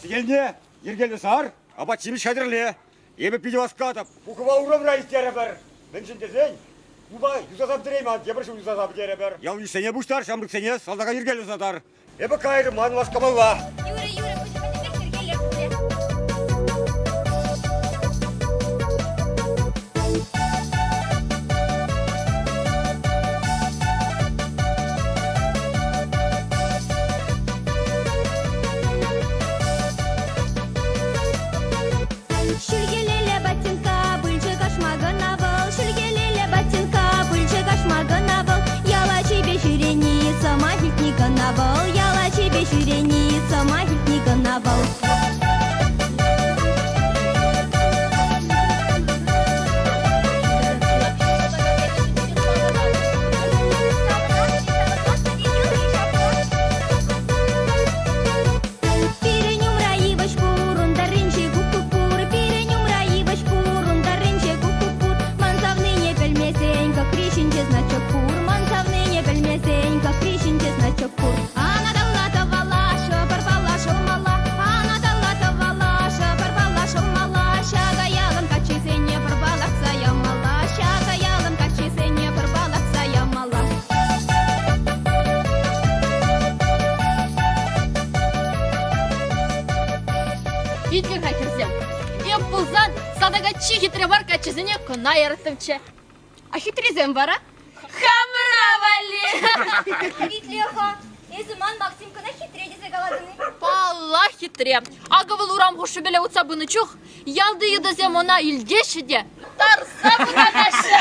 Сӗтелне йӗркеллӗ сар, апат-ҫимӗҫ хатӗрле. Эпӗ питӗ васкатӑп. Пухӑва урамра ирттерӗпӗр. Мӗншӗн тесен клуба юсаса пӗтерейман, тепӗр ҫул юсаса пӗтерӗпӗр. Ял-йышсене пуҫтар, ҫамрӑксене салтака йӗркеллӗ сатар. Эпӗ кайрӑм, ман васкамалла. Юрӗ, юрӗ, пӗтӗмпех йӗркеллех пулӗ. Ҫӳлкелелле ботинка пылчӑк кашма кӑна вӑл, ҫӳлкелелле ботинка пылчӑк кашма кӑна вӑл, ял ачипе ҫӳрени сӑмах илтни кӑна вӑл, ял ачипе ҫӳрени сӑмах илтни кӑна вӑл. Пирӗн умра йывӑҫ пур, ун тӑрринче куккук пур. Пирӗн умра йывӑҫ пур, ун тӑрринче куккук пур. Ман савнине пӗлмесен, кӑкри ҫинче значок пур. Ман савнине пӗлмесен, кӑкри ҫинче значок пур. Анаталла тӑвалла, шӑпӑрпалла шӑлмалла. Анаталла тӑвалла, шӑпӑрпалла шӑлмалла. Ҫакӑ ялӑн каччисене пӑрпа лартса ямалла. Ҫакӑ ялӑн каччисене пӑрпа лартса ямалла. Итлӗр-ха, хӗрсем. Эп пулсан салтака чи хитре мар каччӑсене кӑна яраттӑмччӗ. А хитрисем вара? Хамӑра валли! Итле-ха, эсӗ ман Максимкӑна хитре тесе калатӑн-и? Паллах хитре. Акӑ вӑл урам хушшипеле утса пынӑ чух ялти йытӑсем ӑна илтеҫҫӗ те тарса пытанаҫҫӗ.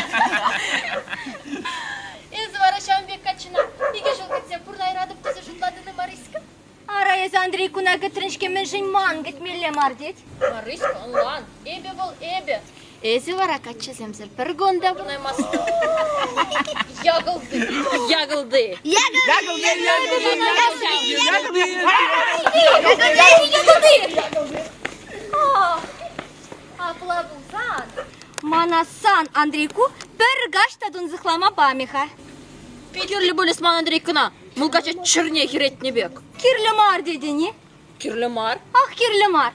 Эсӗ вара ҫавӑн пек каччӑна икӗ ҫул кӗтсе пурнайратӑп тесе шутлатӑн-и, Мариська? Ара, эсӗ Андрей куна кӗтрӗн-ҫке, мӗншӗн ман кӗтмелле мар тет? Мариська, ӑнлан, эпӗ вӑл эпӗ. Эсӗ вара каччӑсемсӗр пӗр кун та пурӑнаймастӑн. Якӑлти, якӑлти. Якӑлти, якӑлти, якӑлти, якӑлти. Апла пулсан, мана сан Андрейку пӗр каҫ та тунсӑхлама памӗ-ха. Кирлӗ пулӗ ман Андрейкӑна, мулкача чӗрне хӗретнӗ пек. Кирлӗ мар тетӗн-и? Кирлӗ мар. Ах, кирлӗ мар.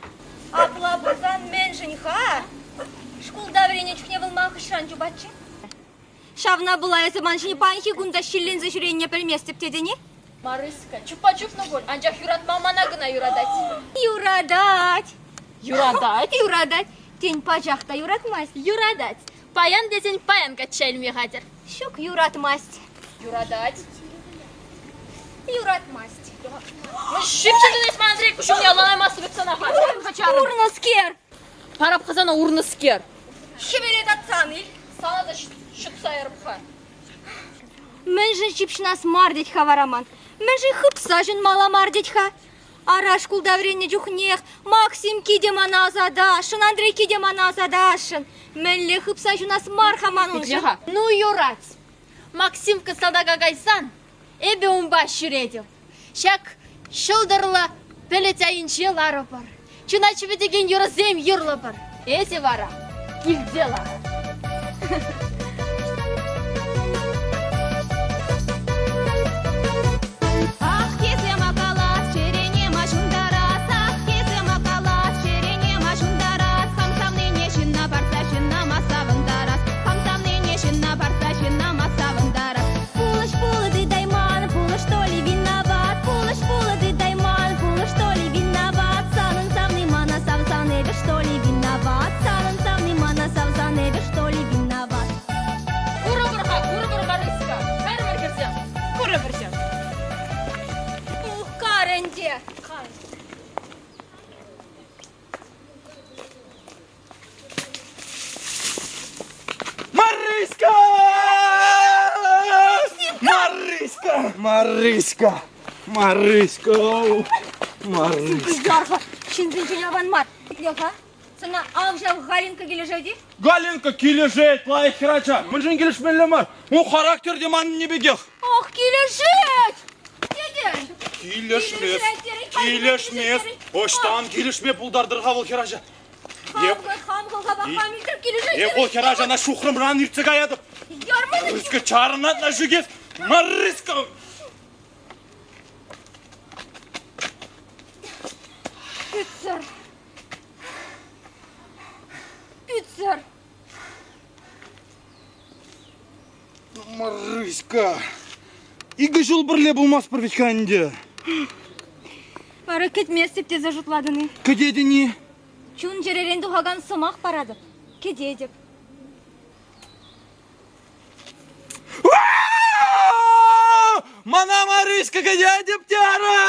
Апла пулсан мӗншӗн-ха? Шкулта вӗреннӗ чухне вӑл ман хыҫран чупатчӗ. Ҫавна пула эсӗ ман ҫине паянхи кун та ҫилленсе ҫӳренине пӗлместӗп тетӗн-и? Марыська, чупа чупнӑ пуль, анчах юратма мана кӑна юратать. Юратать. Юратать? Юратать. Тен, пачах та юратмасть. Юратать. Паян тесен паян качча илме хатӗр. Ҫук, юратмасть. Юратать. Юратмасть. Ну, ҫӳпҫе эс ман Андрей куҫумне ӑнланаймастӑп эп сана халь. Урнӑскер. Парап-ха сана урнӑскер. Хӗвеле татсан ил. Сана та ҫӑтса ярӑп-ха. Мӗншӗн ҫыпҫӑнас мар тет-ха вара ман? Мӗншӗн хыпса ҫунмалла мар тет-ха? Ара шкулта вӗреннӗ чухнех Максимки те мана ӑсатасшӑн, Андрейки те мана ӑсатасшӑн. Мӗнле хыпса ҫунас мар-ха ман уншӑн? Итле-ха. Ну, юрать. Максимка салтака кайсан эпӗ унпа ҫӳретӗп. Ҫак ҫӑлтӑрлӑ пӗлӗт айӗнче ларӑпӑр. Чуна чӗпӗтекен юрӑсем юрлӑпӑр. Эсӗ вара килте лар. Ах, тесе ма калас, чӗрене ма ҫунтарас, ах, тесе ма калас, чӗрене ма ҫунтарас, хам савнине ҫынна парса ҫынна ма савӑнтарас, хам савнине ҫынна парса ҫынна ма савӑнтарас. Пулӑш пулӑ тытайман, пулӑш что ли виноват, пулӑш пулӑ тытайман, пулӑш что ли виноват, санӑн савни мана савсан эпӗ что ли виноват, санӑн савни мана савсан эпӗ что ли виноват. Курӑпӑр-ха, курӑпӑр Марыська. Кайрӑмӑр хӗрсем. Курӑпӑр ҫав. Ух, кар ӗнтӗ. Кай. Марыська! Марыська! Марыська! Марыська! Марыська! Ҫынсенчен аван мар. Итле-ха, сана ав ҫав Галинка килӗшет-и? Галинка килӗшет, лайӑх хӗрача. Мӗншӗн килӗшмелле мар? Ну, характер те манӑнни пекех. Ох, килӗшет! Тетӗн! Килӗшмест. Килӗшмест. Ӑҫтан килӗшме пултартӑр-ха вӑл хӗрача? Хам, хам хӑлхапа хам илтӗм, килӗшет. Эп вӑл хӗрачана ҫухрӑмран иртсе каятӑп. Ярмӑн! Марыська чарӑнать на ҫӳкес. Марыська! Кӗтсе. Маришка, икӗ ҫул пӗрле пулмастпӑр вӗт-ха ӗнтӗ. Вара кӗтместӗп тесе шутлатӑн-и? Кӗтетӗн-и? Чун-чӗререн тухакан сӑмах паратӑп. Кӗтетӗп. Мана Маришка кӗтетӗп терӗ!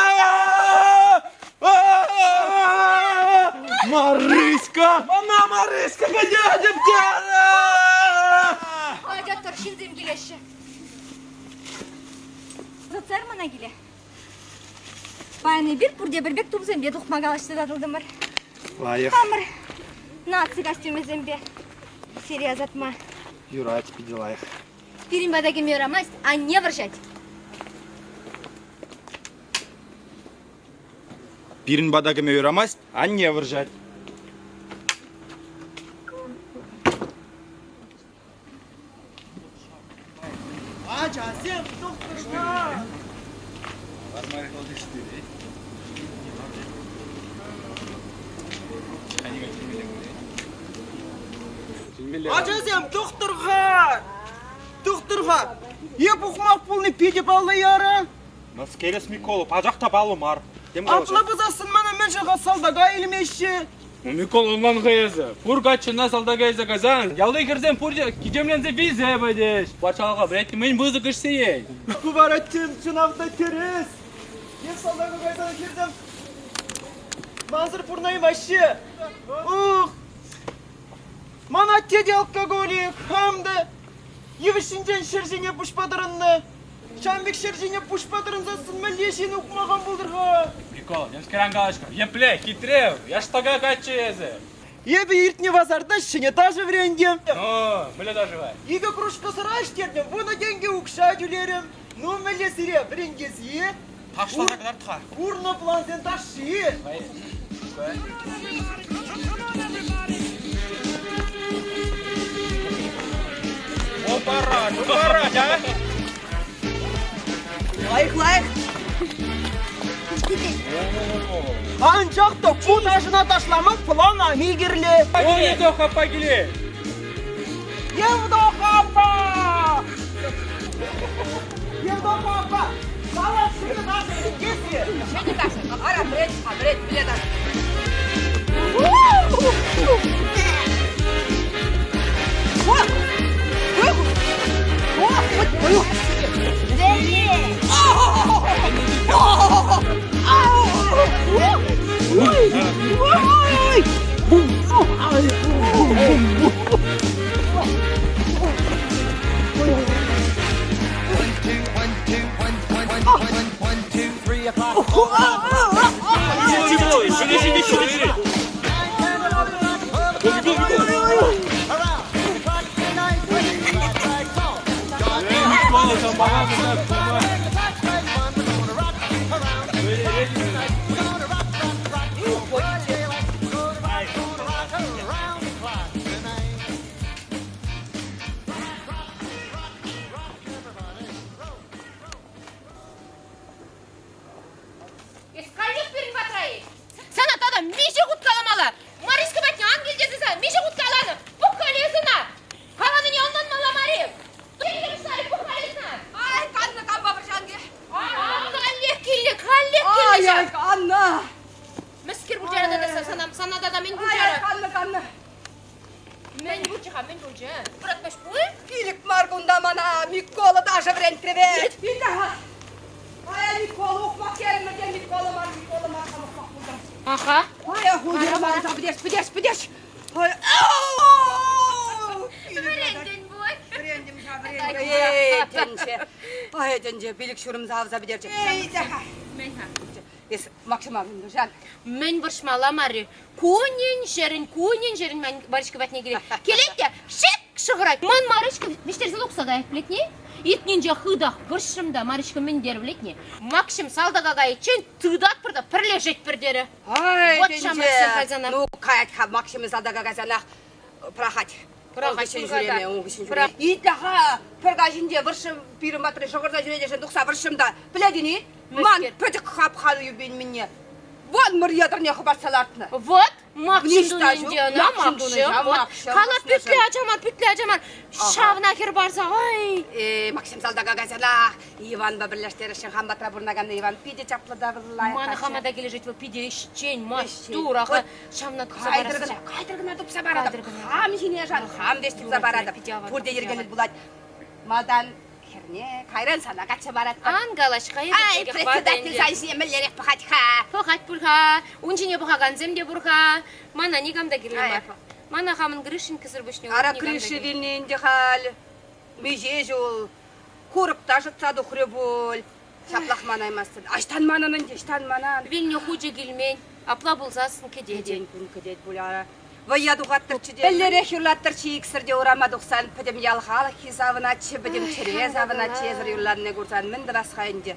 Маришка! Мана Маришка кӗтетӗп терӗ! Атя тӑр, ҫынсем килеҫҫӗ. Зоцер мана киле. Паян эпир пурте пӗр пек тумсемпе тухма калаҫса татӑлтӑмӑр. Лайӑх. Хамӑр наци костюмӗсемпе сире ӑсатма. Юрать, питӗ лайӑх. Пирӗн пата кӗме юрамасть, анне вӑрҫать. Пирӗн пата кӗме юрамасть, анне вӑрҫать. Ачасем тухтӑрла! Ачасем, тухтӑр-ха! Тухтӑр-ха! Е пухмах пулни питӗ паллӑ яра. Мӗскерес Микола, пачах та паллӑ мар. Тем Апла пусассӑн мана мӗншӗн-ха салтака илмеҫҫӗ? Ну, Микола, ӑнлан-ха эсӗ. Пур каччӑна салтака илсе кайсан, ялти хӗрсем пурте кичемленсе вилсе пӗтӗҫ. Патшалӑха вӗрентни мӗн пысӑк ӗҫсеен. Ку вара чӑнах та тӗрӗс. Эп салтака кайсан хӗрсем мансӑр пурӑнаймаҫҫӗ. Ух! Ман атте те алкоголик, хам та йывӑҫ ҫинчен ҫӗр ҫине пуҫпа тӑрӑннӑ. Ҫавӑн пек ҫӗр ҫине пуҫпа тӑрӑнсассӑн мӗнле ҫын ухмахан пултӑр-ха? Микола, темскер ан калаҫ-ха. Епле, хитре, яштака каччӑ эсӗ. Эпӗ иртнӗ пасарта ҫӗнӗ ташӑ вӗрентӗм. Ну, мӗнле ташӑ-ха? Икӗ кружка сӑра ӗҫтертӗм, вунӑ тенкӗ укҫа тӳлерӗм. Ну, мӗнле сире вӗрентес-и? Ташласа кӑтарт-ха. Урнӑ плансен ташши. Опарать, опарать, а? Лайӑх, лайӑх. Анчах та ку ташӑна ташлама план ами кирлӗ. О, Евдоха аппа килет. Евдоха аппа! Евдоха аппа! Сана ҫӗнӗ ташӑ вӗрентес-и? Ҫӗнӗ ташӑ. Ара, вӗрент-ха, вӗрент, мӗнле ташӑ? Эс каллех пирӗн патра-и? Сана тата миҫе хут каламалла? Мариҫка патне ан кил тесе сана миҫе хут каланӑ? Пӑх-халӗ эс ӑна! Каланине ӑнланмалла мар-и? Пӑх-халӗ эс ӑна! Ай, каннӑ кампа вӑрҫанки. Каллех килнӗ, каллех килнӗ Ай, ай, каннӑ. Мӗскер пулчӗ тата сана, сана тата мӗн пулчӗ? Ай, каннӑ, каннӑ. Мӗн пулчӗ-ха, мӗн пулчӗ? Юратмасть пуль? Пилӗк мар кунта мана Микола ташӑ вӗрентрӗ вӗт. Иля! Ая, Микола, ухмах терӗмӗр те Микола мар, Микола мар, хам ухмах пултӑм. Аха. Ая, хуйӑр мар, пӗтеш, пӗтеш, пӗтеш. Вӗрентӗн пуль. Вӗрентӗм ҫав, вӗрентӗм. Эй, тӗнче. Ай, тӗнче, пилӗк ҫурӑм савса пӗтерчӗ. Эй, Мӗн-ха? Эс Максима мӗн вӑрҫан? Мӗн вӑрҫмалла мар-и? Кунӗн-ҫӗрӗн, кунӗн-ҫӗрӗн ман Маришка патне килет. Килет те шик шӑхӑрать. Ман Маришка вӗҫтерсе тухса каять плетне. Иртнинче хытах вӑрҫрӑм та Маришка мӗн терӗ плетне. Макҫӑм салтака кайиччен тытатпӑр та пӗрлешетпӗр терӗ. Ай, Вот ҫамрӑксем кайсанах. Ну, каять-ха Макҫӑмӗ салтака кайсанах пӑрахать. Пӑрахать Ун хыҫҫӑн ҫӳреме, ун хыҫҫӑн ҫӳреме. Итле-ха, пӗр каҫӗнче вӑрҫӑ пирӗн патри шӑхӑрса ҫӳретешӗн тухса вӑрҫрӑм та, пӗлетӗн-и? Ман пӗчӗк хапха юпин мӗнне. Вон мӑрье тӑрне хӑпартса лартнӑ. Вот! Макҫӑм тунӑ ӗнтӗ ӑна, Макҫӑм. Кала, пӳтлӗ ача мар, пӳтлӗ ача мар. Ҫавна хӗр парса, ай! Э, Макҫӑм салтака кайсанах Иванпа пӗрлештересшӗн хам патра пурӑнакан Иван питӗ чаплӑ та лайӑх Мана хама та килӗшет вӑл, питӗ ӗҫчен, маттур, аха. Ҫавна тупса парасчӗ. Кайтӑр кӑна тупса паратӑп. Хам ҫине шан, хам веҫ тупса паратӑп. Пурте йӗркеллӗ пулать. Малтан хӗрне, кайран сана качча паратпӑр. Ан калаҫ-ха, эпӗ Ай, председатель сан ҫине мӗнлерех пӑхать-ха? Пӑхать пуль-ха, ун ҫине пӑхакансем те пур-ха. Мана никам та кирлӗ мар. Мана хамӑн Гришенькӑсӑр пуҫне Ара, Гриша вилнӗ ӗнтӗ халь. Миҫе ҫул. Курӑк та шӑтса тухрӗ пуль. Ҫаплах манаймастӑн. Ӑҫтан манӑн ӗнтӗ, ӑҫтан манан? Вилнӗ хучӗ килмен. Апла пулсассӑн кӗтетӗн. Кӗтен кун кӗтет пуль ара. Вӑййа тухаттӑрччӗ те. Пӗллерех юрлаттӑрччӗ иксӗр те урама тухсан пӗтӗм ял халӑххи савӑнатчӗ, пӗтӗм чӗре савӑнатчӗ эсӗр юрланине курсан мӗн тӑвас-ха ӗнтӗ?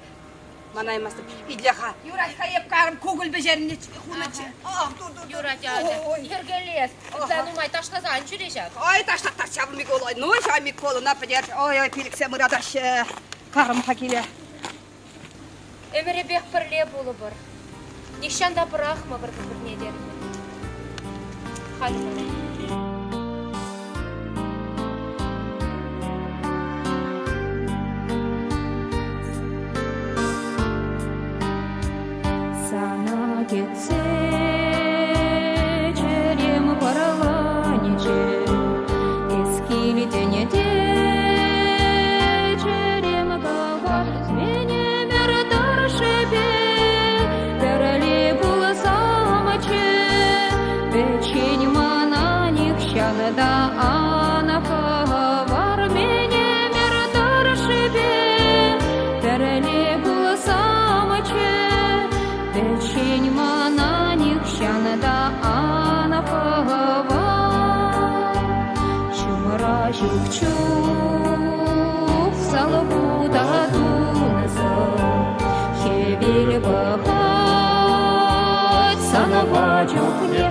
Манаймастӑп. Итле-ха. Юрать-ха эп карӑм кукӑль пӗҫернӗ хунӑччӗ. Ах, тур, тур, тур. Юрать, атя. Йӗркелес. Ытла нумай ташласа ан ҫӳре ҫав. Ой, ташлаттар ҫав Микола. Ну, ҫав Миколӑна пӗтер. Ой, ой, пилӗксем ыратаҫҫӗ. Карӑм-ха киле. Ӗмӗрӗпех пӗрле пулӑпӑр. Нихҫан та пӑрахмӑпӑр пӗр-пӗрне терӗм. Халь вара. Сана кӗтсе чӗрем пӑрланчӗ, эс килтӗн те чӗрем кӑвар Мӗн ӗмӗр тӑршшӗпе пӗрле пулсамччӗ, пӗччен мана нихҫан та ан хӑвар. Мӗн ӗмӗр тӑршшӗпе пӗрле пулсамччӗ, пӗччен мана нихҫан та ан хӑвар. Ҫумра ҫук чух салху та тунсӑх, хӗвел пӑхать санпа чухне,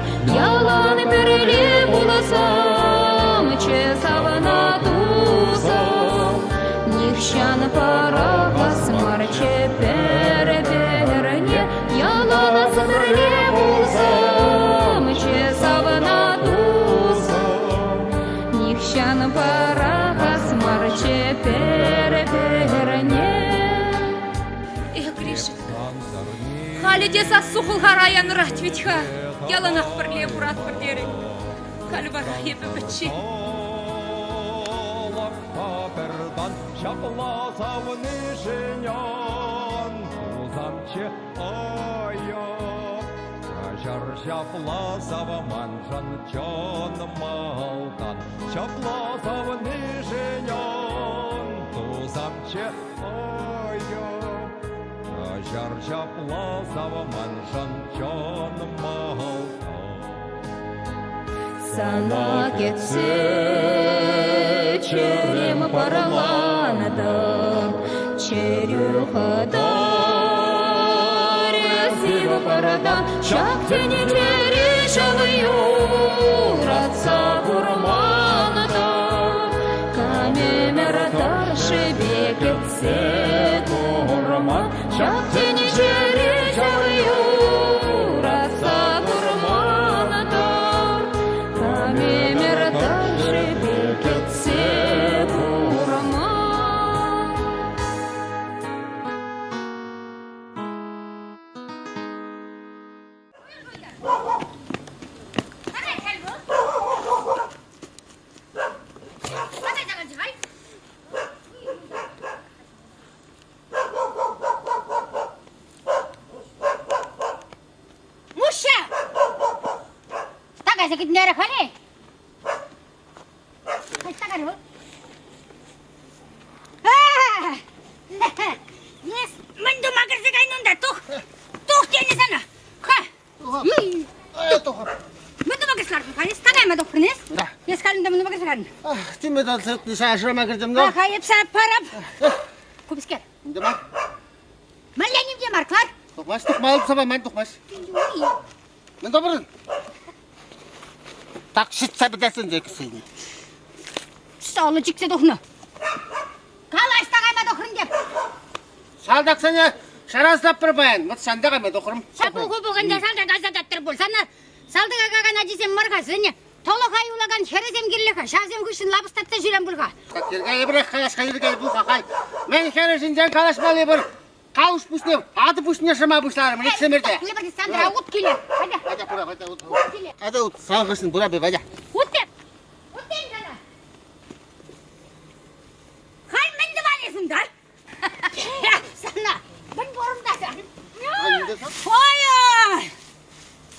ялан пӗрле пулсамччӗ савна тусӑм. Нихҫан пӑрахас марччӗ пӗр-пӗрне, ялан пӗрле пулсамччӗ савна тусӑм. Нихҫан пӑрахас марччӗ пӗр-пӗрне. Эх, Гришенька, халӗ те сассу хӑлхара янрать вӗт-ха. Яланах пӗрле пуратпӑр терӗн. Халь вара эпӗ пӗччен. Пӗртан ҫапла савнишӗн ан тусамччӗ айӑп. Каҫар ҫапла савманшӑн чӑн малтан. Ҫапла савнишӗн ан тусамччӗ айӑп. Каҫар ҫапла савманшӑн чӑн малтан. Сана кӗтсе чӗрем пӑрлантӑм, чӗрӳ хытарӗ сив пӑртан. Ҫак тӗнчере ҫав юратса курман та, кам ӗмӗр тӑршшӗпе кӗтсе курман. Ҫак тӗнчере ҫав юратса курман та, кам ӗмӗр тӑршшӗпе кӗтсе курман. Муҫҫа! Такайса кӗтнерӗ халӗ. Ӑҫта кайрӗ вӑл? Эс мӗн тума кӗрсе кайнӑ унта? Тух! Тух тенӗ сана! Ха! Тухӑп. Мӗн тума кӗрсе лартӑн-ха эс? Такайма тухрӑн эс? Эс халь унта мӗн тума кӗрсе лартӑн? Тиме татса шырама кӗртӗм да. Ха, эп сана парап. Купскер. Нимте мар. Мӗнле нимте мар, Клар? Тухмасть, тухмалӑп сапа, ман тухмасть. Мӗн тӑвӑрӑн? Так ҫитсе пӗтерсен те кӗсене. Столы чиксе тухнӑ. Калаҫ та кайма тухрӑн теп. Салтаксене шараслап пӗр паян. Вот санда кайма тухрӑм. Ҫапу хупу кӑнта салтак асататтӑр пуль. Сана. Салтака кайакан ачисем мар-ха сӗнӗ. Тӑлӑха юлакан хӗрӗсем кирлӗ-ха. Ҫавсем хыҫҫӑн лапӑстатса ҫӳрен пуль-ха. Эпирех калаҫка йӗркеллӗ пул-ха халь. Мӗн хӗрӗ ҫинчен калаҫмалли пур. Калуш пуҫне, атӑ пуҫне шӑма пуҫларӑмӑр иксӗмӗр те. Александра, ут киле. Атя. Атя, пура, атя, ут. Атя, ут. Сан хыҫҫӑн пура, атя. Ут теп. Ут тем сана. Халь мӗн тӑван эс унта? Сана мӗн пурӑнтасан? Ой!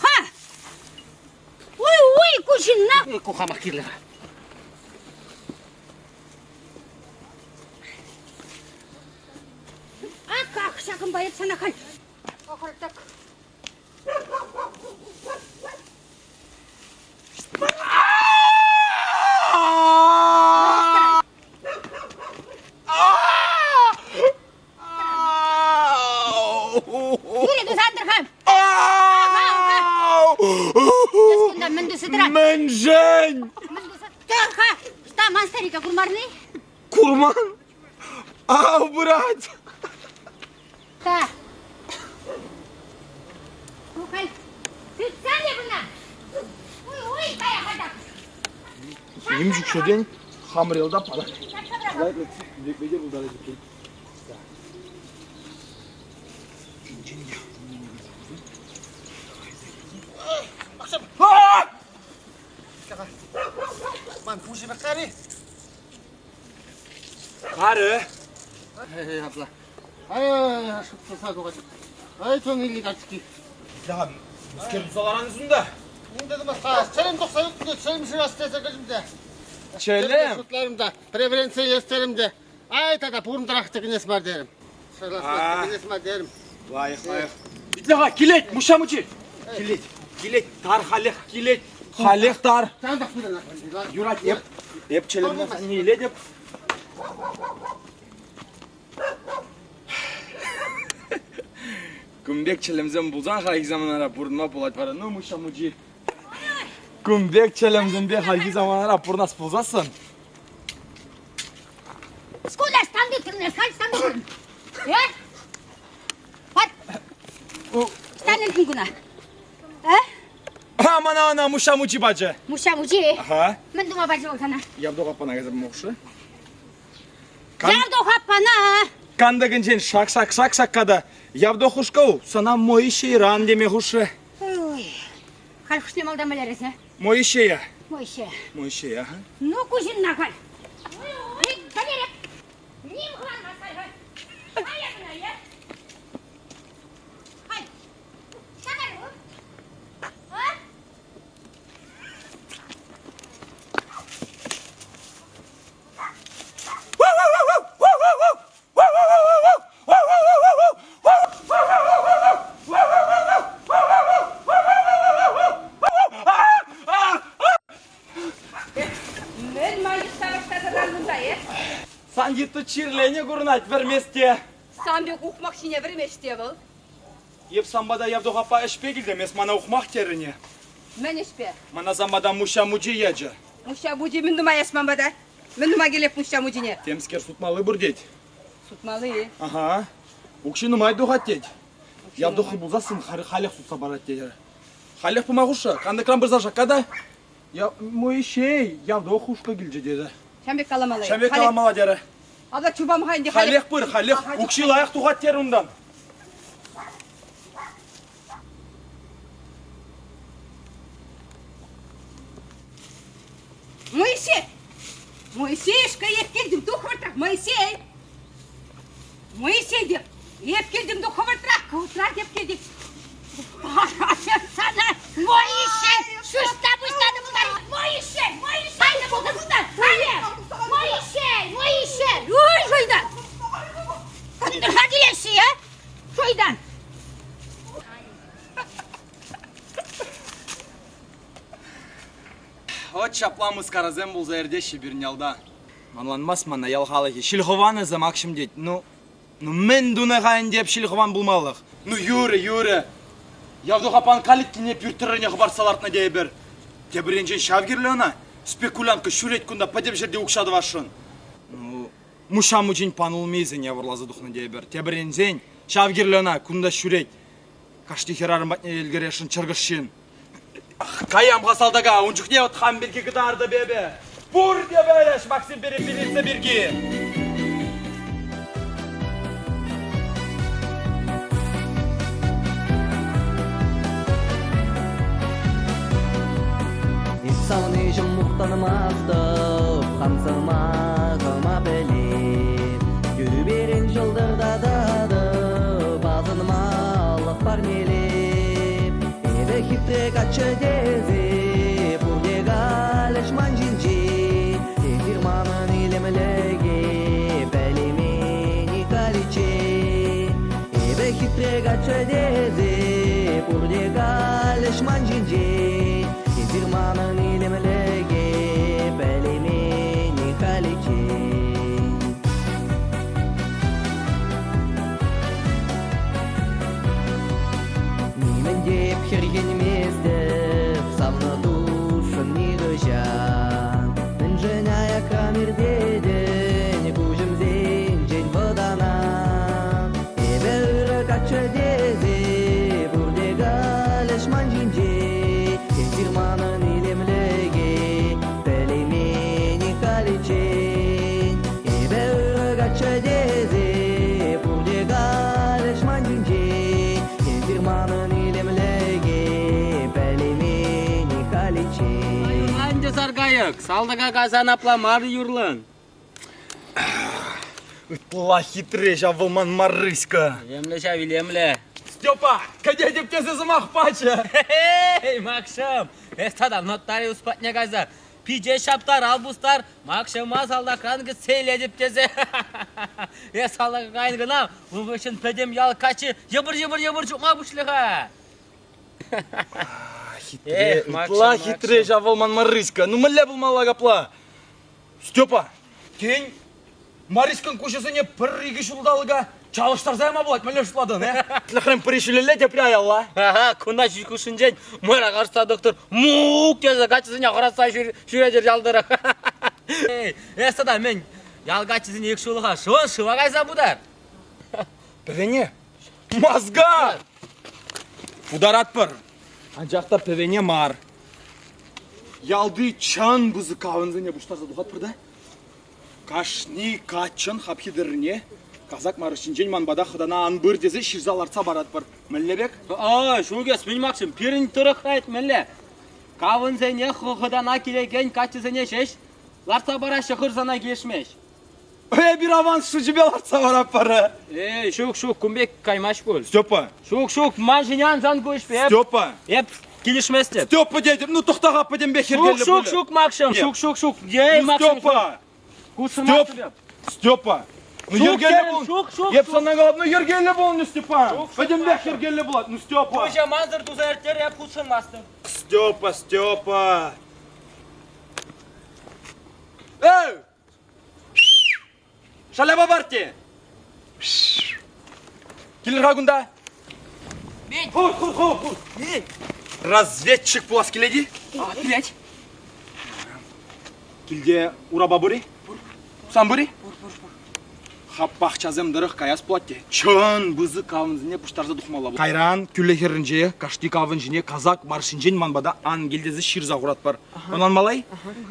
Ха! Уй, уй, ку ҫынна! Ку хамах кирлӗ-ха. Ак, ах, ҫакӑнпа эп сана халь охӑртӑк. Юля, тусантӑр-ха! Эс кунта мӗн туса тӑран? Мӗншӗн? Мӗн туса тӑр-ха! Что, ман старика курмарни? Курман? Ау, пырать! Так. Ну, халь тытсан эп ӑна. Уй, уй, кая хатак. Ним ҫук ҫӗртен хамӑр ялта палать. Лекме те пултарать иккен. Ман пуҫӗ пек кари. Карӗ. Апла. Ай, шутса тухать. Ай, чун илли качки. Да, мӗскер туса ларан сунта? Унта тӑмас-ха. Чӗлӗм тухса ӳкнӗ, чӗлӗм шырас тесе кӗтӗм те. Чӗлӗм? Шутларӑм та, преференци илес терӗм те. Ай, тата пурӑнтӑрах тӗкӗнес мар терӗм. Шырлас тӗкӗнес мар терӗм. Лайӑх, лайӑх. Итле-ха, килет, Муҫҫа мучи. Килет, килет, тар халех килет. Халех тар. Юрать, эп, эп чӗлӗмне санне илетӗп. Кун пек чӗлӗмсем пулсан хальхи саманара пурӑнма пулать вара. Ну, Муҫҫа мучи. Кун пек чӗлӗмсемпе хальхи саманара пурӑнас пулсассӑн Скуля, станды тырнӑ, халь станды тырнӑ. Э? Пар. Станын куна. Э? А, мана ӑна Муҫҫа мучи пачӗ. Муҫҫа мучи? Ага. Мӗн тума пачӗ вӑл сана? Явдох аппана кайса пӑхма Явдох аппана! Кантӑкӗнчен шак-шак-шак шакката. Явдох хушкӑу, сана Моисейран теме хушрӗ. Ой, халь хушне малтан вӗлересӗ. Моисея. Моисея. Моисея, ага. Ну, ку ҫынна халь. Вӗлереп. Ним хӑвармасть халь. Халь кӑна, е? Халь. Шакару. А? Мӗн ма йӑтса выртса тӑран кунта, э? Сан йытӑ чирленӗ курӑнать вӗрмест те. Сан пек ухмах ҫине вӗрмест те вӑл. Эп санпа та Явдох аппа ӗҫпе килтӗм, эс мана ухмах терӗне. Мӗн ӗҫпе? Мана санпа та Муҫҫа мучи ячӗ. Муҫҫа мучи мӗн тума яш ман пата? Мӗн тума килеп Муҫҫа мучине? Темскер сутмалли пур тет. Сутмалли? Ага. Укҫи нумай тухать тет. Явдохи пулсассӑн халех сутса парать тет. Халех пыма хушшӑ. Кантӑкран пырса шакка та Я Моисей, Явдох хушка килчӗ тесе. Ҫам пек каламалла. Ҫам пек каламалла терӗ. Ада чупам-ха ӗнтӗ. Халех пыр, халех. Укҫи лайӑх тухать терӗ унтан. Моисей! Моисеюшка, эп килтӗм, тух хӑвӑртрах, Моисей! Моисей деп, эп килтӗм, тух хӑвӑртрах, хӑвӑртрах эп килтӗм. Сана Моисей, шуста пуҫланӑ пултар. Моисей, Моисей, Моисей, Моисей, ой, шуйдан! Кӑнтӑрха килеҫҫӗ, е? Шуйдан! Вӑт ҫапла мыскарасем пулса иртеҫҫӗ пирӗн ялта. Ӑнланмасть мана ял халӑхӗ. Ҫилхӑван эсӗ, Макҫӑм тет. Ну, ну мӗн тунӑ-ха ӗнтӗ эп ҫилхӑван пулмалӑх? Ну юрӗ, юрӗ. Явдух аппан калиткине пӳрт тӑррине хӑпартса лартнӑ тейӗпӗр. Тепӗр енчен ҫав кирлӗ ӑна. Спекулянтка ҫӳрет кунта пӗтӗм ҫӗрте укҫа тӑвасшӑн. Ну, Муҫҫа мучин панулмисене вӑрласа тухнӑ тейӗпӗр. Тепӗр енчен ҫав кирлӗ ӑна, кунта ҫӳрет. Кашни хӗрарӑм патне ӗлкӗресшӗн чӑркӑш ҫын. Каям-ха салтака, ун чухне вот хам пирки кӑтартӑп эпӗ. Пурте пӗлӗҫ Максим Перепелица пирки. Савнишӗн мухтанмастӑп, хам сӑмахӑма пӗлеп. Тӳперен ҫӑлтӑртататӑп, асӑнмалӑх парнелеп. Эпӗ хитре каччӑ тесе пурте калӗҫ ман ҫинчен. Эсир манӑн илемлӗхе пӗлеймен-и халиччен. Эпӗ хитре каччӑ тесе пурте калӗҫ ман ҫинчен. Эсир манӑн илемлӗхе пӗлеймен-и халиччен. Нимӗн те эп хӗрхенместӗп, савнӑ тусшӑн нихӑҫан. Мӗншӗн аякран иртетӗн, куҫӑмсенчен вӑтанан? Эпӗ ырӑ каччӑ тесе пурте калӗҫ ман ҫинчен. Эсир манӑн илемлӗхе пӗлеймен-и халиччен? Эпӗ ырӑ каччӑ тесе пурте калӗҫ ман ҫинчен. Эсир манӑн илемлӗхе пӗлеймен-и халиччен? Ӗнтӗ саркайӑк, салтака кайсан апла мар юрлӑн. Ытла хитре ҫав вӑл ман Марыська. Илемлӗ ҫав, илемлӗ. Степа, кӗтетӗп тесе сӑмах пачӗ. Эй, Макҫӑм, эс тата нотариус патне кайса пичет ҫаптар, ал пустар, Макҫӑма салтакран кӗтсе илетӗп тесе. Эс салтака кайнӑ кӑна, ун хыҫҫӑн пӗтӗм ял каччи йӑпӑр-йӑпӑр-йӑпӑр чупма пуҫлӗ-ха. Хитре, ытла хитре ҫав вӑл ман Марыська. Ну мӗнле пулмалла капла? Степа, тен, Марискӑн куҫӗсене пӗр-икӗ ҫулталӑка чалӑштарса яма пулать, мӗнле шутлатӑн, э? Тӗслӗхрен пӗри ҫӳлелле, тепри аялла. Ага, кунта ҫӳҫ хушшинчен мӑйра кашса доктор мук тесе каччӑсене хӑратса ҫӳретӗр ял тӑрӑх. Эй, эс тата мӗн, ял каччисене ик ҫуллӑха шӑн шыва кайса путар. Пӗвене? Мозга! Путаратпӑр. Анчах та пӗвене мар. Ялти чӑн пысӑк кавӑнсене пуҫтарса тухатпӑр та кашни каччӑн хапхи тӑррине казак марӑҫӗнчен ман пата хӑтана ан пыр тесе ҫырса лартса паратпӑр. Мӗнле пек? А, ҫук эс, мӗн Максим, пирӗн тӑрӑхра мӗнле? Кавӑнсене хӑтана килекен каччӑсене ҫеҫ лартса параҫҫӗ хырсана килӗшмест. Эпир аванс шучӗпе лартса паратпӑр. Эй, ҫук, ҫук, кун пек каймасть пуль. Степа. Ҫук, ҫук, ман ҫине ан сан ку ӗҫпе. Степа. Эп килӗшместӗп. Степа тетӗп, ну тӑхта-ха пӗтӗмпех йӗркеллӗ Ҫук, ҫук, ҫук, Максим, ҫук, ҫук, ҫук. Ей, Максим, Степа. Степ. Степа. Ну йӗркеллӗ пул. Ҫук, ҫук, Эп сана калап, ну йӗркеллӗ пулнӑ, Степан. Пӗтӗмпех йӗркеллӗ пулать, ну Степа. Пуҫа мансӑр туса ирттер, эп хутшӑнмастӑп. Степа, Степа. Эй! Шаляпа парти! Килӗр-ха кунта. Хур, хур, хур, хур. Разведчик пулас килет-и? Килет. Килте урапа пур-и? Пур. Сан пур-и? Пур, пур, пур. Хаппахчасем тӑрӑх каяс пулать те чӑн пысӑк кавӑнсене пуҫтарса тухмалла. Кайран кӳлӗ хӗрринче кашни кавӑн ҫине казак маршинчен ман пата ан кил тесе ҫырса хуратпӑр. Ӑнланмалла-и?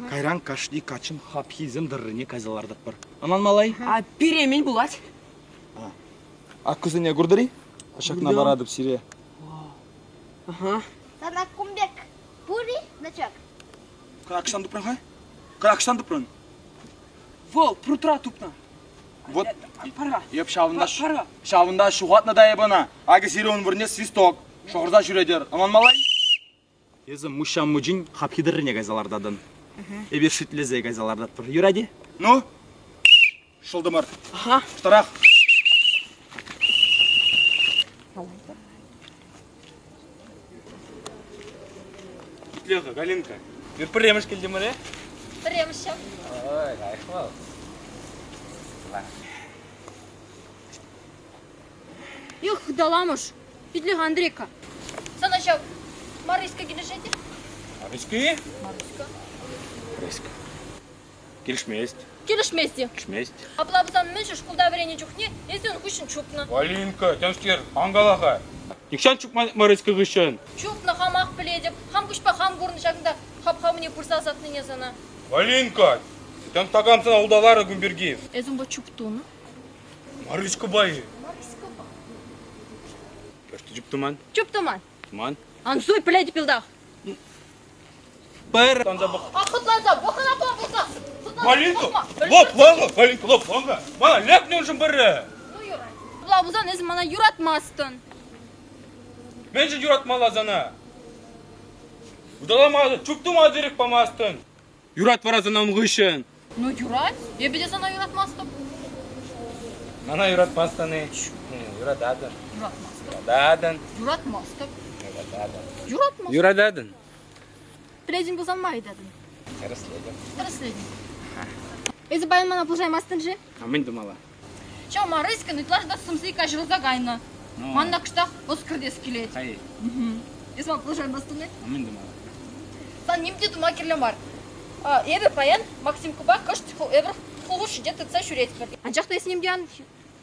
Кайран кашни каччӑн хапхисем тӑррине кайса лартатпӑр. Ӑнланмалла-и? А пире мӗн пулать? Аккусене куртӑр-и? Ҫакна паратӑп сире. Ага. Сана кун пек пур-и, значок? Кӑракшан тупрӑн-ха? Кӑракшан тупрӑн? Вӑл прутра тупнӑ. Вот Пара. Эп ҫавӑнта Пара. ҫавӑнта ҫухатнӑ та эп ӑна. Акӑ сире ун вырӑнне свисток. Шӑхӑрса ҫӳретӗр. Ӑнланмалла-и? Эсӗ Муҫҫа мучин хапхи тӑррине кайса лартатӑн. Эпир шӳтлесе кайса лартатпӑр. Юрать-и? Ну? Шӑлтӑмӑр. Ага. Штарах. Итле-ха, Галинка. Эпир пӗрремӗш килтӗмӗр, э? Пӗрремӗш ҫав. Ой, лайӑх вӑл. Эх, хыталамӑш. Итле-ха, Андрейка. Сана ҫав Марыська килӗшет-и? Марыська-и? Марыська. Марыська. Килӗшмест. Килӗшмест-и? Килӗшмест. Апла пулсан мӗншӗн шкулта вӗреннӗ чухне эсӗ ун хыҫҫӑн чупнӑ? Валинка, темскер, ан кала-ха. Нихҫан чупман Марыська хыҫҫӑн. Чупнӑ, хамах пӗлетӗп. Хам куҫпа хам курнӑ ҫакӑнта хапха умне пырса ӑсатнине сана. Галинка, там такам сана улталарӗ кун пирки. Эс унпа чуптунӑ? Марыськӑпа-и? Марыськӑпа. Ӑҫта чуптуман? Чуптуман. Туман. Ан суй, пӗлетӗп йӑлтах. Пӗр хӑтланса пӑх. А хӑтланса пӑхӑн апла пулса. Галинка, лӑпланка, Галинка, лӑпланка. Мана лекнӗ уншӑн пӗрре. Ну, юрать. Апла пулсан эсӗ мана юратмастӑн. Мӗншӗн юратмалла сана? Уталамасӑр, чуптума ирӗк памастӑн. Юрать вара сана ун хыҫҫӑн. Ну, юрать. Эпӗ те сана юратмастӑп. Мана юратмастӑн-и? Юрататӑн. Юратмастӑп. Юрататӑн. Юратмастӑп. Юрататӑн. Юратмастӑп. Юрататӑн. Пӗлетӗн пулсан ма ыйтатӑн? Тӗрӗслетӗп. Тӗрӗслетӗн. Эсӗ паян мана пулӑшаймастӑн-ши? А мӗн тумалла? Ҫав Марыськӑн ытлашши та сӑмси каҫӑрӑлса кайнӑ. Манна кӑштах ӑс кӗртес килет. Хай. Эс ман пулӑшаймастӑн-и? А мӗн тумалла? Сан ним те тума кирлӗ мар. Эпӗ паян Максимкӑпа кӑшт эпӗр хулхушшинче тытса ҫӳретпӗр. Анчах та эс ним те ан,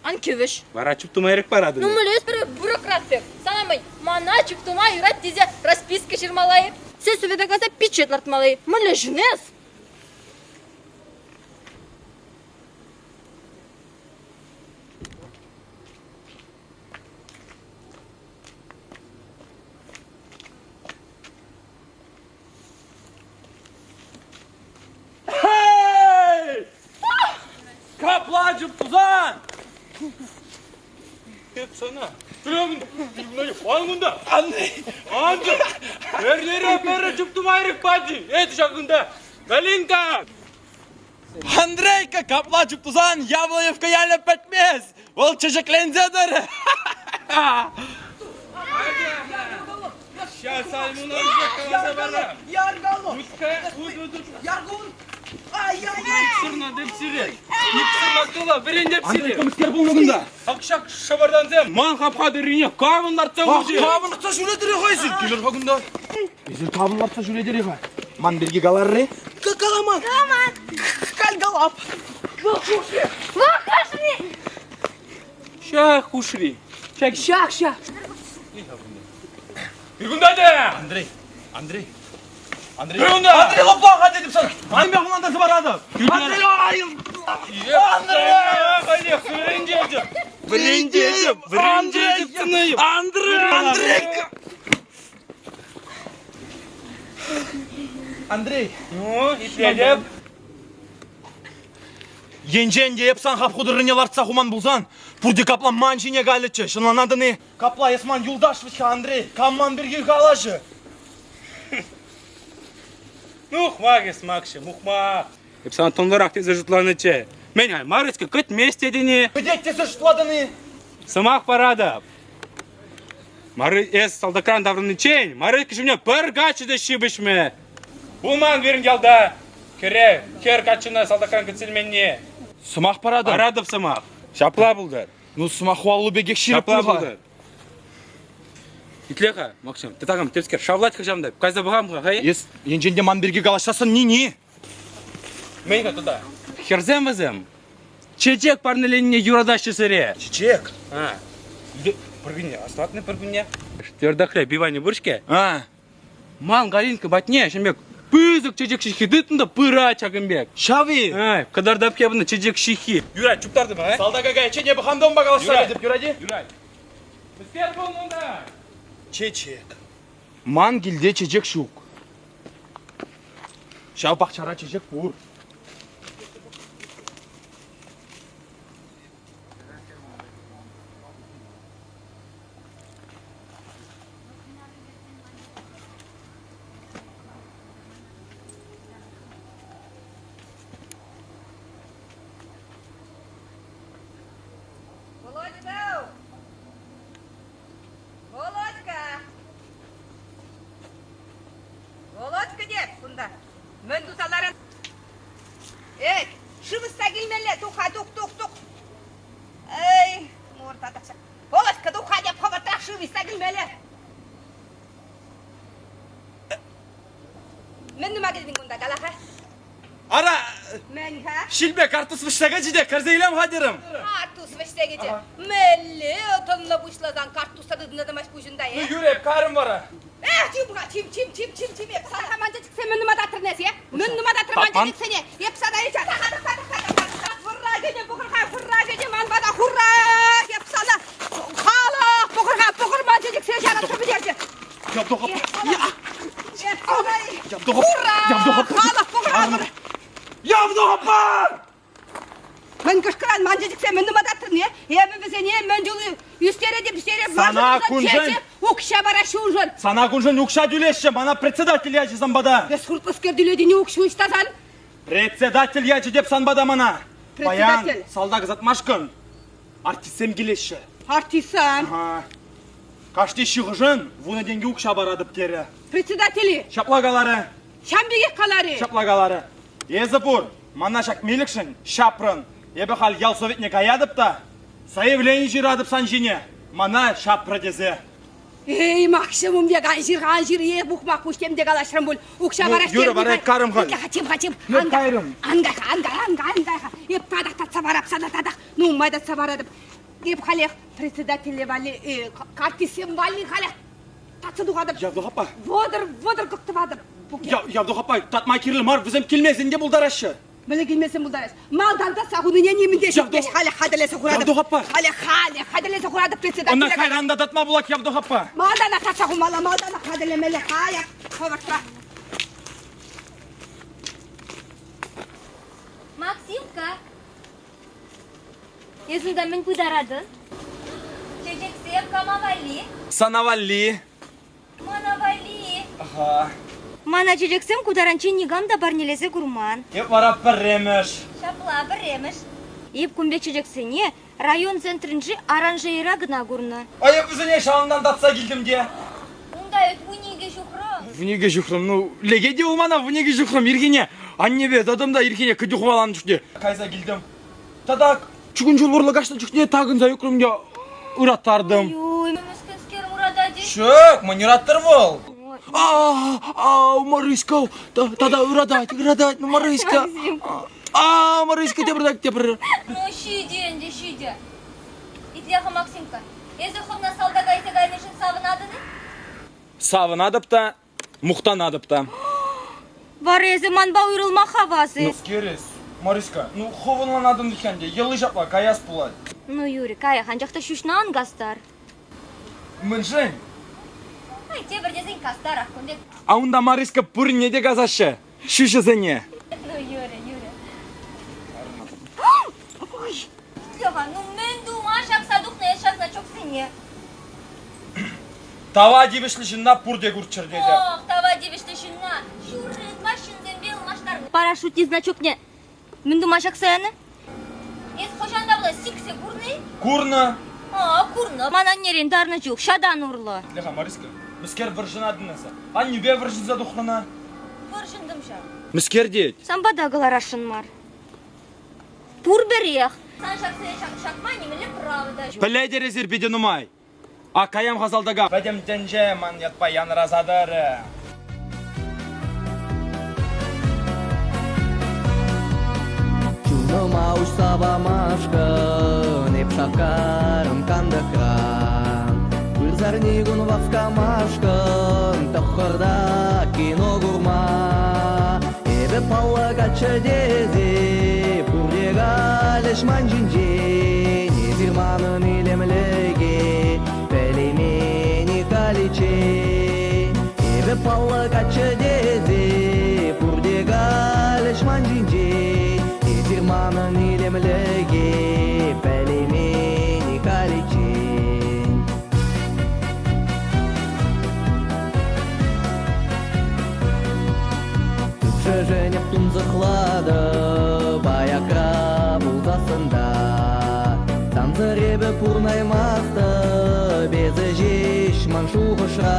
ан кӗвӗҫ. Вара чуптума ирӗк паратӑн. Ну, мӗнле пӗр бюрократ пек. Сана мӗн, мана чуптума юрать тесе расписка ҫырмалла-и? Сельсовета кайса пичет лартмалла-и? Мӗнле ҫын эс? Эй! Капла чуптусан! Эп сана Прям ан кунта! Ан Эрнере пӗрре чуптума ирӗк пачӗ! Эт ҫакӑнта! Галинка! Андрейка капла чуптусан Яблоневка ялӗ пӗтмест! Вӑл чечекленсе тӑрӗ! Сейчас Саймона уже каласа парам. Андрейка мӗскер пулнӑ кунта? Ак ҫак шӑпӑртансем ман хапха тӑррине кавӑн лартса хучӗ. Кавӑн лартса ҫӳретӗр-и хӑйсем? Килӗр-ха кунта. Эсир кавӑн лартса ҫӳретӗр-и-ха? Ман пирки каларри? Каламан. Каламан. Калгалап. Вахашни. Ҫак хушри. Ҫак ҫак ҫак. Кунта та! Андрей, Андрей. Андрей. Кунта! Андрей лӑплан-ха тетӗп сана. Андрей хулантарса паратӑп. Андрей! Андрей! Халех вӗрентетӗп. Вӗрентетӗп. Вӗрентетӗп. Андрей! Андрей! Андрей. Ну, итлетӗп. Енчен те эп сан хапху тӑррине лартса хуман пулсан, пурте капла ман ҫине калӗччӗ, ӑнланатӑн-и? Капла эс ман юлташ вӗт-ха, Андрей, кам ман пирки калаҫӗ? Ну, ухмах эс, Макҫӑм, ухмах. Эп сана тӑнлӑрах тесе шутланӑччӗ. Мӗн-ха, Марыська кӗтмест тетӗн-и? Кӗтет тесе шутлатӑн-и? Сӑмах паратӑп. Мары эс салтакран таврӑниччен Марыська ҫумне пӗр каччӑ та ҫыпӑҫмӗ. Пулман пирӗн ялта хӗре, хӗр каччӑна салтакран кӗтсе илменни. Сӑмах паратӑн? Паратӑп сӑмах. Ҫапла пултӑр. Ну, сӑмах аллу пекех ҫирӗп Ҫапла пуль-ха. пултӑр. Итле-ха, Максим, ты такам темскер шавлать хӑҫан та. Кайса пӑхам-ха, хай. Эс енчен те ман пирки калаҫсассӑн ни-ни. Мӗн-ха тата? Хӗрсем вӗсем чечек парнеленине юратаҫҫӗ сире. Чечек? А. Пӗр кунне, аслатнӑ пӗр кунне. Твердохлеб Иванӗ пур-ҫке. А. Ман Галинка патне ҫын пек пысӑк чечек ҫыххи тытнӑ та пырать ҫакӑн пек. Ҫав-и? Ай, кӑтартап эпӗ чечек ҫыххи. Юрать, чуптартӑм, а? Салтака кайиччен эпӗ хам та унпа калаҫса кайтӑп, юрать-и? Юрать. Мӗскер пулнӑ унта? Чечек. Ман килте чечек ҫук. Ҫав пахчара чечек пур. Володька! Володька! Володька тет кунта. Мӗн туса ларан? Эй, шыв ӑсса килмелле, тух-ха, тух, тух, тух. Эй, мур татӑкҫа. Володька, тух-ха теп, хӑвӑртрах шыв ӑсса килмелле. Мӗн тума килтӗн кунта, кала-ха? Ара, Мӗн-ха? Ҫилпе карттус вӗҫсе кӗчӗ те кӗрсе илем-ха терӗм. Карттус вӗҫсе кӗчӗ. Мӗнле тӑнлӑ пуҫласан карттуса тытӑннӑ тӑмасть пуҫунта, э? Ну, юрӗ, эп кайрӑм вара. Эх, чим-ха, чим, чим, чим, чим, чим, эп сана ман чечексем мӗн тума татрӑн эс, э? Мӗн тума татрӑн ман чечексене? Эп сана ича Вӑрра кӗнӗ, пӑхӑр-ха, вӑрра кӗнӗ ман пата, хурра! Эп сана халӑх, пӑхӑр-ха, пӑхӑр ман чечексене ҫаратса пӗтерчӗ. Ура! Халӑх пӑхӑр! Явдохапа! Мӗн кӑшкӑран ман чечексем мӗн тума татрӑн, э? Эпӗ вӗсене мӗн чул ӳстеретӗп, ӳстеретӗп. Сана куншӑн укҫа параҫҫӗ уншӑн. Сана куншӑн укҫа тӳлеҫҫӗ, мана председатель ячӗ сан пата. Эс хуртлӑскер тӳлетӗн укҫу ӑҫта сан? Председатель ячӗ теп сан пата мана. Паян Председатель. салтак ӑсатмашкӑн артистсем килеҫҫӗ. Артистсем? Ага. Кашни ҫыхӑшӑн вунӑ тенкӗ укҫа паратӑп терӗ. Председатели? Ҫапла каларӗ. Ҫам пекех каларӗ. Ҫапла каларӗ. Эсӗ пур, мана ҫак милӗкшӗн ҫапрӑн. Эпӗ халь ял советне каятӑп та заявлени ҫыратӑп сан ҫине. Мана ҫапрӑ тесе. Эй, Макҫӑм, ум пек ан ҫыр, ан ҫыр, е пухмак пуҫ тем те калаҫрӑм пуль. Укҫа Ну, парас юрӗ, вара карӑм халь. Итле-ха, чим-ха, чим. Ну, Ан кай, кайрӑм. ан кай-ха, ан кай, ан кай, ан кай-ха. Эп татах татса парап сана, татах. Нумай татса паратӑп. Эп халех председателе валли, э, картисем валли халех татса тухатӑп. Явдох аппа. Вӑтӑр, вӑтӑр кӑк тӑватӑп. Букет. Явдох аппа, татма кирлӗ мар, вӗсем килмесен те пултараҫҫӗ. Мӗнле килмесен пултарас? Малтан татса хунине нимӗн те ҫитмест. Халех хатӗрлесе хуратӑп. Явдох аппа. Халех, халех хатӗрлесе хуратӑп председателе. Ӑна кайран та татма пулать, Явдох аппа. Малтанах татса хумалла, малтанах хатӗрлемелле. Халех, хӑвӑртрах. Максимка, эс унта мӗн пытаратӑн? Чечексем кама валли? Сана валли. Мана валли. Аха. Мана чечексем ку таранччен никам та парнелесе курман. Эп вара пӗрремӗш. Ҫапла, пӗрремӗш. Эп кун пек чечексене район центрӗнчи оранжерейра кӑна курнӑ. А эп вӗсене ҫавӑнтан татса килтӗм те. Унта эп вуникӗ ҫухрӑм. Вуникӗ ҫухрӑм. Ну, лекет-и вӑл мана вуникӗ ҫухрӑм ирхине. Аннепе тӑтӑм та ирхине кӗтӳ хӑваланӑ чухне кайса килтӗм. Тата чукун ҫул урлӑ каҫнӑ чухне такӑнса ӳкрӗм те ыраттартӑм. Ой, мӗскӗнскер ыратать-и? Ҫук, мӗн ыраттӑр вӑл? А, Марыська, тата ыратать, ыратать, ну Марыська. А, Марыська, тепӗр так, тепӗр. Ну, ҫитӗ ӗнтӗ, ҫитӗ. Итле-ха, Максимка, эсӗ хӑвна салтака илсе кайнишӗн савӑнатӑн-и? Савӑнатӑп та, Мухтанатӑп та. Вара эсӗ манпа уйрӑлма хавас-и? Ну, скерес, Мариска, ну хӑвӑнланатӑн ӗнтӗ, йӑли ҫапла каяс пулать. Ну, Юрий, каях, анчах та ҫӳҫне ан кастар. Мӗншӗн? Ай, тепӗр тесен кастарах кун пек. А унта Мариска пурне те касаҫҫӗ, ҫӳҫӗсене. Ну, Юрий, Юрий. Ой, Лева, ну мӗн тума ҫакса тухнӑ эс ҫак значоксене? Тава тивӗҫлӗ ҫынна пурте курччӑр тетӗп. Ох, тава тивӗҫлӗ ҫынна ҫурри ытла ҫынсемпе ылмаштарнӑ. Парашютник значокне мӗн тума ҫакса янӑ? Эс хӑҫан та пулас сиксе курнӑ-и? Курнӑ. А, курнӑ. Ман аннерен тарнӑ чух ҫатан урлӑ. Леха, Мариска, мӗскер вӑрҫӑнатӑн эсӗ? Аннӳпе вӑрҫӑнса тухнӑ-на? Вӑрҫӑнтӑм ҫав. Мӗскер тет? Сан пата кӑларасшӑн мар. Пурпӗрех. Сан ҫаксене ҫакма нимӗнле право та ҫук. Пӗлетӗр эсир питӗ нумай. А каям-ха салтака. Пӗтӗм тӗнче ман ятпа янӑраса тӑрӗ. Чунӑма уҫса памашкӑн эп шаккарӑм кантӑкран. Вырсарни кун васкамашкӑн тӑххӑрта кино курма. Эпӗ паллӑ каччӑ тесе пурте калӗҫ ман ҫинчен. Эсир манӑн илемлӗхе пӗлеймен-и халиччен. Эпӗ паллӑ каччӑ тесе пурте калӗҫ ман ҫинчен. Эсир манӑн илемлӗхе пӗлеймен-и халиччен. Кӳршӗшӗнех тунсӑхлатӑп, аякра пулсассӑн та. Сансӑр эпӗ пурӑнаймастӑп, эсӗ ҫеҫ ман шухӑшра.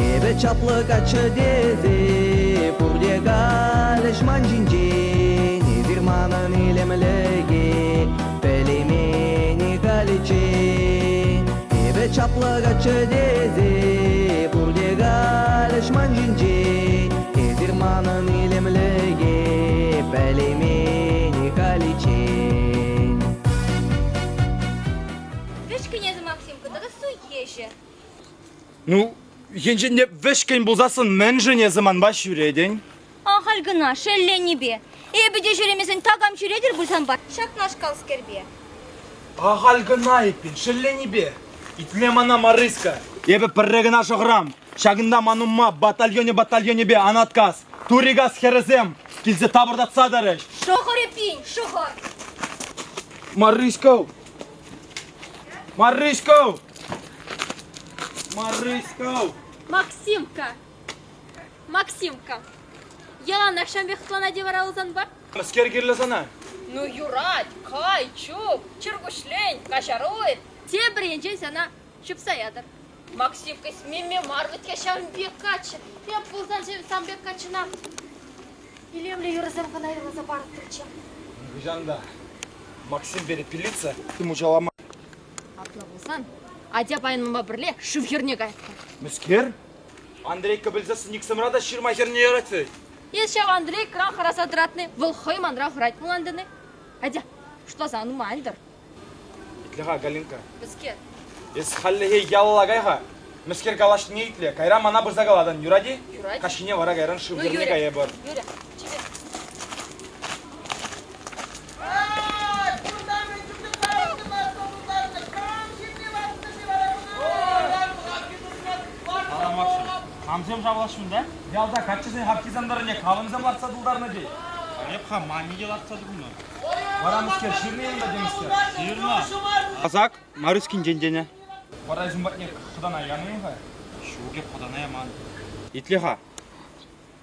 Эпӗ чаплӑ каччӑ тесе пурте калӗҫ ман ҫинчен. Эсир манӑн илемлӗхе пӗлеймен-и халиччен. Эпӗ чаплӑ каччӑ тесе пурте калӗҫ ман ҫинчен. Эсир манӑн илемлӗхе пӗлеймен. Ну, енчен те вӗҫкӗн пулсассӑн мӗншӗн эсӗ манпа ҫӳретӗн? Ахаль кӑна, шелленнипе. Эпӗ те ҫӳремесен такам ҫӳретӗр пуль санпа ҫакнашкалскерпе. Ахаль кӑна эппин, шелленипе. Итле мана, Марыська. Эпӗ пӗрре кӑна шӑхрам. Ҫакӑнта ман умма батальонӗ-батальонӗпе Анаткас, Турикас хӗрӗсем килсе тапӑртатса тӑрӗҫ. Шӑхӑр эппин, шӑхӑр. Марыська! Марыська! Марыська! Максимка! Максимка! Яланах ҫам пек хӑтланать-и вара вӑл санпа? Мӗскер кирлӗ сана? Ну, юрать, кай, чуп, чӗркуҫлен, каҫару ыйт. Тепӗр енчен сана чупса ятӑр. Максимка мемме мар вӗт-ха ҫавӑн пек каччӑ. Эп пулсан сан пек каччӑна илемлӗ юрӑсем кӑна юрласа парӑттӑмччӗ. Нихӑҫан та Максим перепелица ты мучалама. Апла пулсан, атя паян манпа пӗрле шыв хӗрне каятпӑр. Мӗскер? Андрейка пӗлсессӗн иксӗмра та ҫырма хӗрне ярать вӗт. Эс ҫав Андрейкӑран хӑраса тӑратни, вӑл хӑй манран хӑрать мулантӑн-и? Атя, шутласа нумай ан тӑр. Итле-ха, Галинка. Мӗскер? Эс хальлӗхе ялла кай-ха. Мӗскер калаҫнине итле. Кайран мана пырса калатӑн. Юрать-и? Юрать. Каҫхине вара кайран шыв Ну, хӗрне юрӗ. кайӑпӑр. Юрӗ, чипер. Камсем шавлашнӑ да? Ялта каччӑсен хапхисем тӑррине кавӑнсем лартса тултарнӑ тет. Эп-ха мами те лартса тухнӑ. Вара мӗскер ҫырнӑ унта темӗскер? Ҫырнӑ. Казак Марыскинчен тенӗ. Вара ҫын патне хӑтана янӑ-и-ха? Ҫук, эп хӑтана яман. Итле-ха,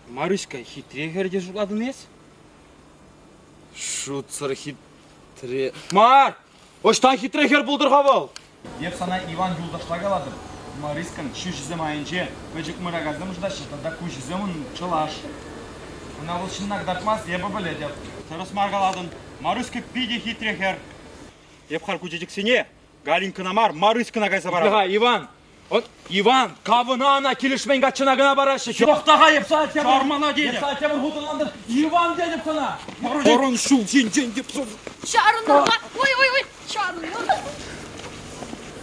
Марыська хитре хӗр те шутлатӑн эс? Шутсӑр хитре... Мар! Ӑҫтан хитре хӗр пултӑр-ха вӑл? Эп сана Иван юлташла калатӑп. Марискӑн ҫӳҫӗсем айӗнче пӗчӗк мӑракасем шӑтаҫҫӗ тата куҫӗсем ун чӑлаш. Ӑна вӑл ҫынна кӑтартмасть, эпӗ пӗлетӗп. Тӗрӗс мар калатӑн. Маруська питӗ хитре хӗр. Эп халь ку чечексене Галинкӑна мар, Марыськӑна кайса паратӑп. Итле-ха, Иван, Иван, кавӑна ӑна килӗшмен каччӑна кӑна параҫҫӗ. Тӑхта-ха, эп сана тепӗр... Чармана тетӗп. Эп сана тепӗр хут ӑнлантӑм. Иван тетӗп сана. Ворон ҫул ҫинчен те... Чарӑнӑр-ха! Ой, ой, ой, чарӑнӑр!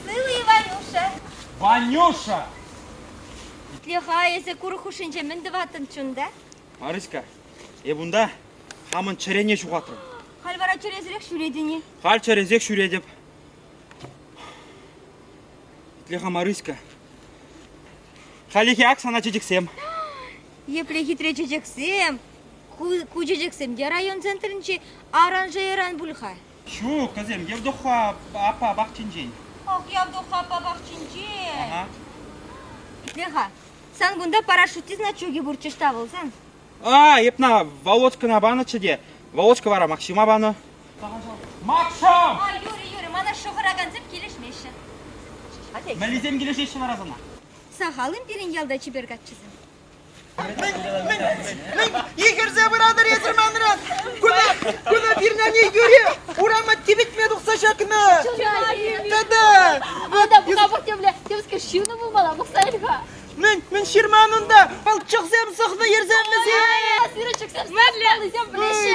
Сывӑ-и, Ванюша? Ванюша! Итле-ха, эсӗ курӑк хушшинче мӗн тӑваттӑн чунта? Марыська, эп унта хамӑн чӗрене ҫухатрӑм. Халь вара чӗресӗрех ҫӳретӗн-и? Халь чӗресех ҫӳретӗп. Итле-ха, Марыська. Хальлӗхе ак сана чечексем. Епле хитре чечексем! Ку, ку чечексем те район центрӗнчи оранжерейӑран пуль-ха. Ҫук, кӗсем Евдоха аппа пахчинчен. Ох, Евдоха аппа пахчинчен. Ага. Итле-ха, сан кунта парашютист значокӗ пурччӗ ӑҫта вӑл сан? А, эпна Володькӑна панӑччӗ те. Володька вара Максима панӑ. Максим! А, Юрий, Юрий, мана шӑхӑракансем килӗшмеҫҫӗ. Мӗнлисем килӗшеҫҫӗ вара сана? Сахал-им пирӗн ялта чипер каччӑсем? Мӗн ихӗрсе пыратӑр эсӗр манран? Куна, куна пирӗн ане Юрий урама типӗтме тухса ҫакнӑ. Тата! Ата, пӑха темле, темскер ҫыннӑ пулмалла, пӑхса ил-ха. Мӗн, мӗн ҫырман унта? Вӑл чӑхсем сӑхнӑ йӗрсем вӗсем. Сирӗн чӑхсем сӑхмаллисем пӗлеҫҫӗ.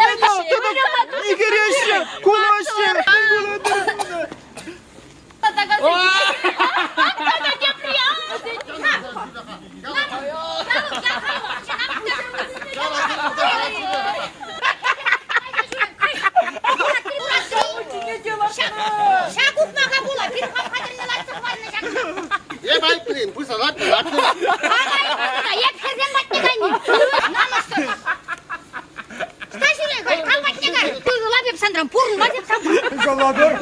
Ихӗреҫҫӗ, кулаҫҫӗ. Ҫак ухмаха пула пир хатӗрне лартса хӑварнӑ ҫак. Эп айӑплин, пырса лартнӑ, лартнӑ. Эп хӗрсем патне кайни. Намӑссӑр. Ӑҫта ҫӳрен халь? Кам патне кай? Пырӑлап эп санран, пурӑнмас эп санпа. Калатӑр.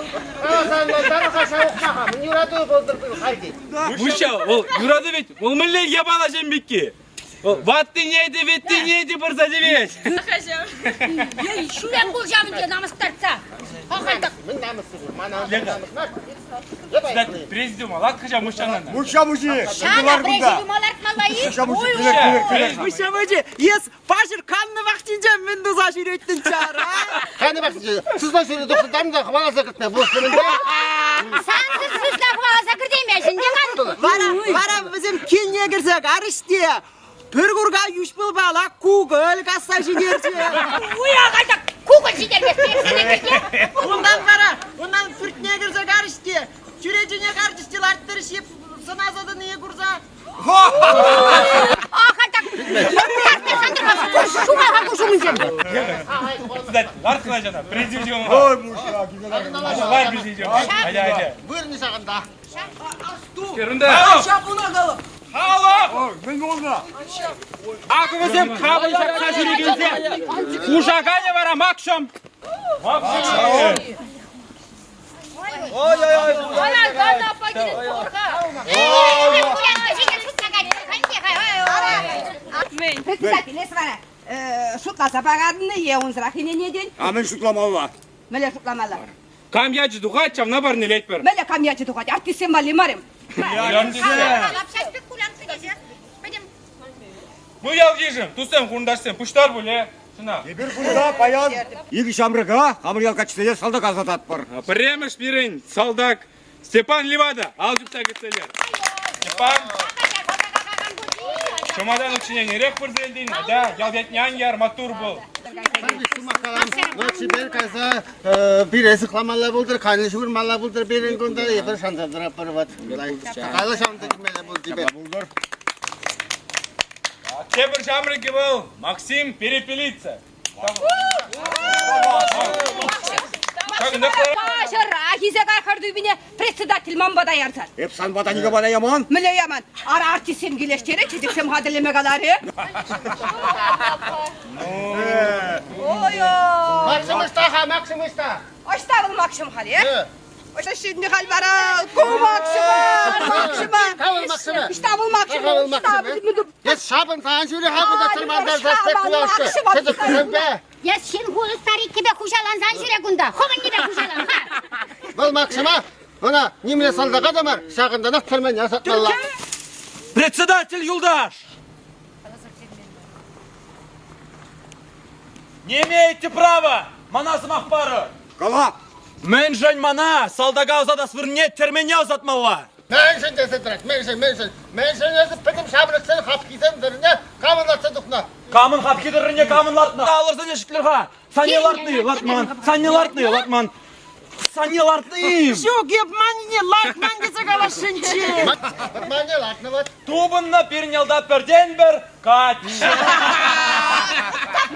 Сан ҫав ухмаха, мӗн юрату пултӑр халь тет. Муҫҫа, вӑл юрату ведь, вӑл мӗнле япала ҫын пекки? Ваттине те, веттине те пырса тивет. Ҫӳрен пул ҫавӑнче намӑс кӑтартса. Мӗн намӑссӑр? Мана намӑс мар. Президиума ларт-ха муҫҫана. Муҫҫа мучи, Ҫана президиума лартмалла-и? Муҫҫа мучи, киле, киле, киле. Муҫҫа мучи, эс паҫӑр каннӑ вахтинче мӗн туса ҫӳреттӗн чара? Каннӑ вахтинче сысна ҫӳре тухса там та хӑваласа кӗртме пулӑшнӑ мӗнпе? Сансӑр сысна хӑваласа кӗртеймеҫ ӗнтӗ ман. Вара, вара вӗсем килне кӗрсе карӗҫ те пӗр курка йӳҫ пылпала кукӑль касса ҫитерчӗ. Уя кайса кукӑль ҫитермест сире килте. Унтан вара, унтан пӳртне кӗрсе карӗҫ те чӳречене карчӗҫ те ларттӑрӗҫ. Сӑнаса тӑнине курса. Ларт кӑна президиум. Ой, мужик, Лар президиум. Айда, айда. Вырӑнӗ ҫакӑнта. Керунда. Халӑх! Мӗн пулнӑ? Акӑ вӗсем капӑн ҫакса ҫӳрекенсем. Кушаканӗ вара Макҫӑм. Макҫӑм. Ой-ой-ой. Председатель, эс вара шутласа паратӑн-и е унсӑрах ӗненетӗн? А мӗн шутламалла? Мӗнле шутламалла? Кам ячӗ тухать, ҫавна парнелетпӗр. Мӗнле кам ячӗ тухать? Артистсем валли мар-им? Ну, ял-йышӑм, туссем, хурӑнташсем, пуҫтар пуль, э? Чӑна. Эпир кунта паян икӗ ҫамрӑка хамӑр ял каччисене салтака ӑсататпӑр. Пӗрремӗш пирӗн салтак Степан Левада ал ҫупса кӗтсе илер. Степан, чӑматан укҫине нерех пырса илтӗн, атя, ял ятне ан яр, маттур пул. Ну, чипер кайса пире сыхламалла пултӑр, канлӗ ҫывӑрмалла пултӑр пирӗн кунта, эпир шанса тӑратпӑр вот. Кайлӑ ҫавӑнта кӗмелле пул чипер. Тепӗр ҫамрӑкӗ вӑл Максим Перепелица. Паҫӑрах илсе кай тӳпине председатель ман пата ярсан. Эп сан пата никама та яман. Мӗнле яман? Ара артистсем килӗштерет, чечексем хатӗрлеме каларӗ. Ой-ой! Максим ӑҫта-ха, Максим ӑҫта? Ӑҫта вӑл Максим халь, э? Ӑҫта ҫитнӗ халь вара? Ку Максима! Максима! Кавӑл Максима! Ӑҫта вӑл Максима? Кавӑл Максима! Эс шапӑн сан ҫӳре-ха кунта чӑрмантарса спекулянтка. Чечексемпе. Эс ҫын стариккипе хуҫалансан ҫӳре кунта. Хӑвӑннипе хуҫалан-ха. Вӑл Максима ӑна нимле салтака та мар, ҫакӑнтанах тӗрмене ӑсатмалла. Председатель юлташ! Не имеете права! Мана сӑмах парӑр! Кала! Мӗншӗн мана салтака ӑсатас вырӑнне тӗрмене ӑсатмалла? Мӗншӗн тесе тӑрать, мӗншӗн, мӗншӗн? Мӗншӗн эсӗ пӗтӗм ҫамрӑксен хапхисем тӑррине камӑн лартса тухнӑ? Камӑн хапхи тӑррине камӑн лартнӑ? Алӑрсене ҫӗклер-ха! Санне лартнӑ-и, лартман. Санне лартнӑ-и, лартман. Санне лартнӑ-и? Ҫук, эп манне лартман тесе каласшӑнччӗ. Манне лартнӑ вот. Тупӑннӑ пирӗн ялта пӗртен-пӗр каччӑ.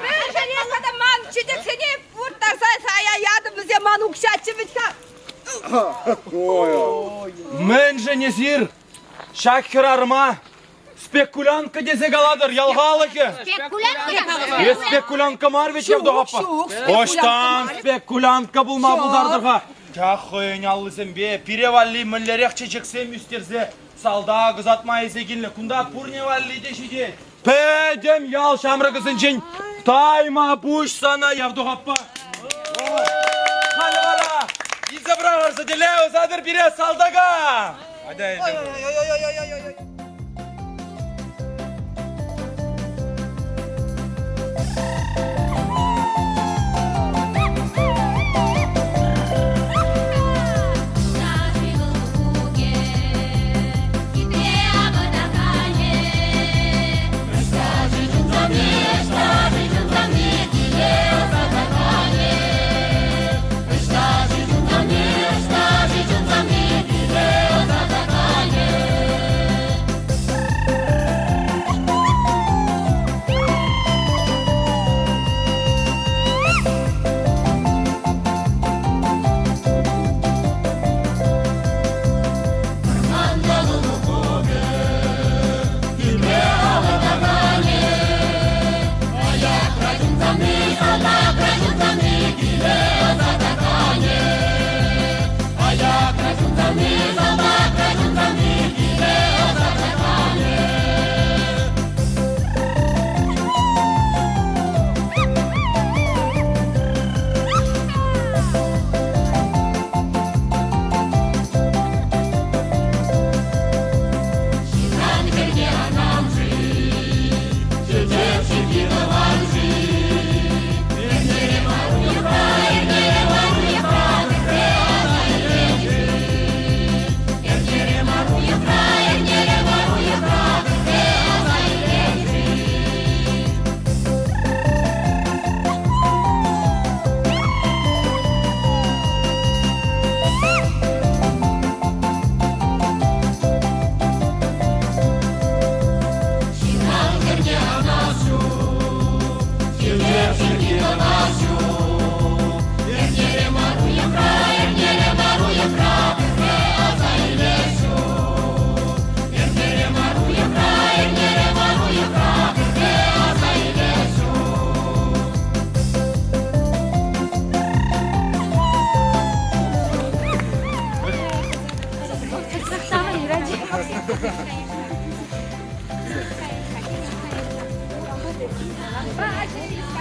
Мӗншӗн эс тата ман чечексене вырттарса сая ятӑм вӗсем ман укҫаччӗ вӗт-ха. Мӗншӗн эсир ҫак хӗрарӑма Спекулянтка тесе калатӑр ял халӑхӗ. Спекулянтка? Е спекулянтка мар вӗт Евдохаппа. Ӑҫтан спекулянтка пулма пултартӑр-ха? Ҫак хӑйӗн аллисемпе пире валли мӗнлерех чечексем ӳстерсе салтак ӑсатма илсе килнӗ. Кунта пурне валли те ҫитет. Пӗтӗм ял ҫамрӑкӗсенчен тайма пуҫ сана, Евдохаппа. Халӗ вара илсе пӑрахӑр сӗтеле ӑсатӑр пире салтака. Атя, Ой-ой-ой-ой-ой-ой-ой.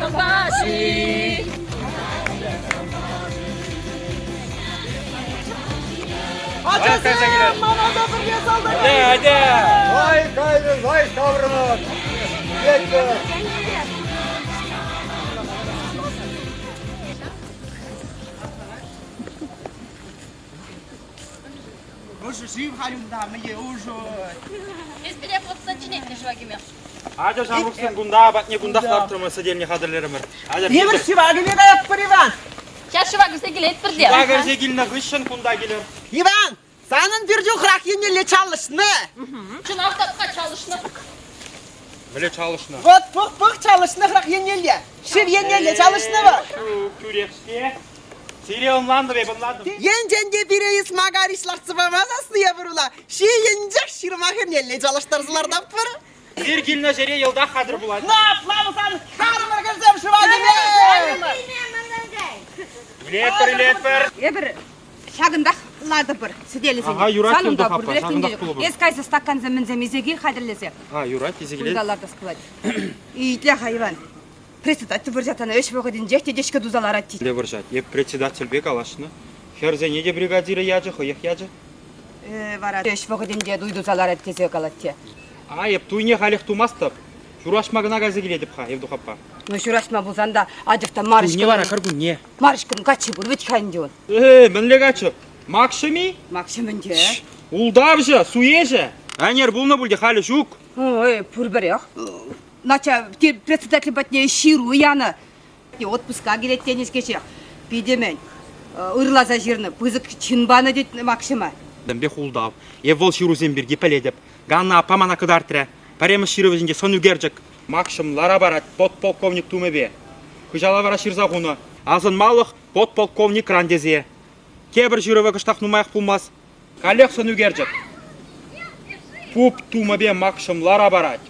Кӑмпа-ши? Ачасем, мана та пӗрле салтака Атя, атя! Лай кайрӑн, лай таврӑнӑн. Петя! Ӑшӑ шыв халь унта, мӗнле ӑшӑ. Эс пире хлопсан чӗнетнӗ шыва кӗме. Атя ҫамрӑксем кунта апатне кунтах лартрӑмӑр, сӗтелне хатӗрлерӗмӗр. Атя, Эпир шыва кӗме каятпӑр, Иван. Час шыва кӗрсе килетпӗр те. Шыва кӗрсе килнӗ хыҫҫӑн кунта килӗр. Иван, санӑн пӳртӳ хӑрах еннелле чалӑшнӑ. Чӑнах та чалӑшнӑ. Мӗнле чалӑшнӑ? Вот пӑх-пӑх чалӑшнӑ хӑрах еннелле. Шыв еннелле чалӑшнӑ вӑл. Ҫук, тӳрех-ҫке. Сире ӑнлантӑм, эп ӑнлантӑм. Енчен те пире Исмагарич лартса памасан Яврула, ҫийӗнчех ҫырма хӗрнелле чалӑштарса лартатпӑр. Сир килнӗ ҫӗре йӑлтах хатӗр пулать. На, плавсан харӑмӑр кӗрсем шыва кӗме! Илетпӗр, илетпӗр. Эпир ҫакӑнтах лартӑпӑр сӗтелӗсене. Ага, юрать, Сан унта Юлтах аппа, пурпӗрех ҫакӑнтах тӳнтер. пулӑпӑр. Эс кайса стакансем мӗнсем илсе кил хатӗрлесе. А, юрать, илсе килет. Кунта лартас пулать. Итле-ха, Иван. Председатель вӑрҫатана ӗҫ вӑхӑтӗнчех тетешке туса ларать тет. Вӑрҫать. Эп председательпе калаҫнӑ. Хӗрсене те бригадирӗ ячӗ, хӑех ячӗ. Э, вара ӗҫ вӑхӑтӗнче туй туса ларать тесе калать те. А, эп туйне халех тумастӑп. Ҫураҫма кӑна кайса килетӗп-ха, Евдух аппа. Ну, ҫураҫма пулсан та ачӑх та Марышкӑн... Туйне вара кӗркунне. Марышкӑн каччи пур вӗт-ха ӗнтӗ ун. Э, мӗнле каччӑ? Макҫӑм-и? Макҫӑм ӗнтӗ. Ултавҫӑ, суеҫӗ. Ӗнер пулнӑ пуль те, халӗ ҫук. Ой, пурпӗрех. Нача председатель патне ҫыру янӑ. Отпуска килет тенӗ-ҫке Питӗ мӗн ырласа ҫырнӑ, пысӑк чин панӑ тет Макҫӑма. Пӗтӗмпех ултав. Эп вӑл ҫырусем пирки пӗлетӗп. Ганна аппа мана кӑтартрӗ. Пӗрремӗш ҫырӑвӗсенче сӑн ӳкерчӗк. Макҫӑм лара парать подполковник тумӗпе. Хыҫала вара ҫырса хунӑ. Асӑнмалӑх подполковникран тесе. Тепӗр ҫырӑвӗ кӑштах нумаях пулмасть. Каллех сӑн ӳкерчӗк. Пуп тумӗпе Макҫӑм лара парать.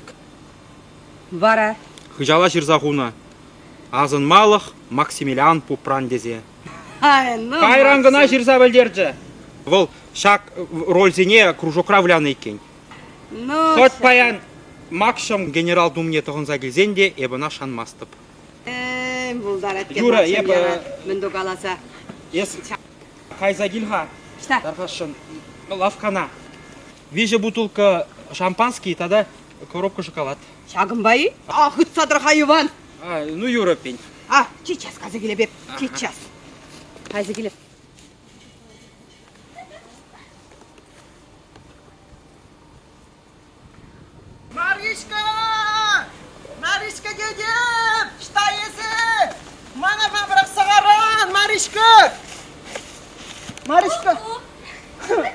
Вара? Хыҫала ҫырса хунӑ. Асӑнмалӑх Максимилиан пупран тесе. Ай, ну, Кайран кӑна ҫырса пӗлтерчӗ. Вӑл ҫак рольсене кружокра вылянӑ иккен. Ну, Хӑть паян Макҫӑм генерал тумне тӑхӑнса килсен те эп ӑна шанмастӑп. Э, пултарать те Юра, Макҫӑм эп, ярать. Мӗн тукаласа. Эс кайса кил-ха. Что? Тархасшӑн. Лавккана. Виҫӗ бутылка шампанский тата коробка шоколад. Ҫакӑнпа-и? А, хытса тӑр-ха, Иван. А, ну, Юра, пень. А, сейчас кайса килеп эп. Сейчас. Кайса килеп. Маришка! Маришка тетем! Ӑҫта эсӗ? Мана пӑрахса хӑваран, Маришка! Маришка!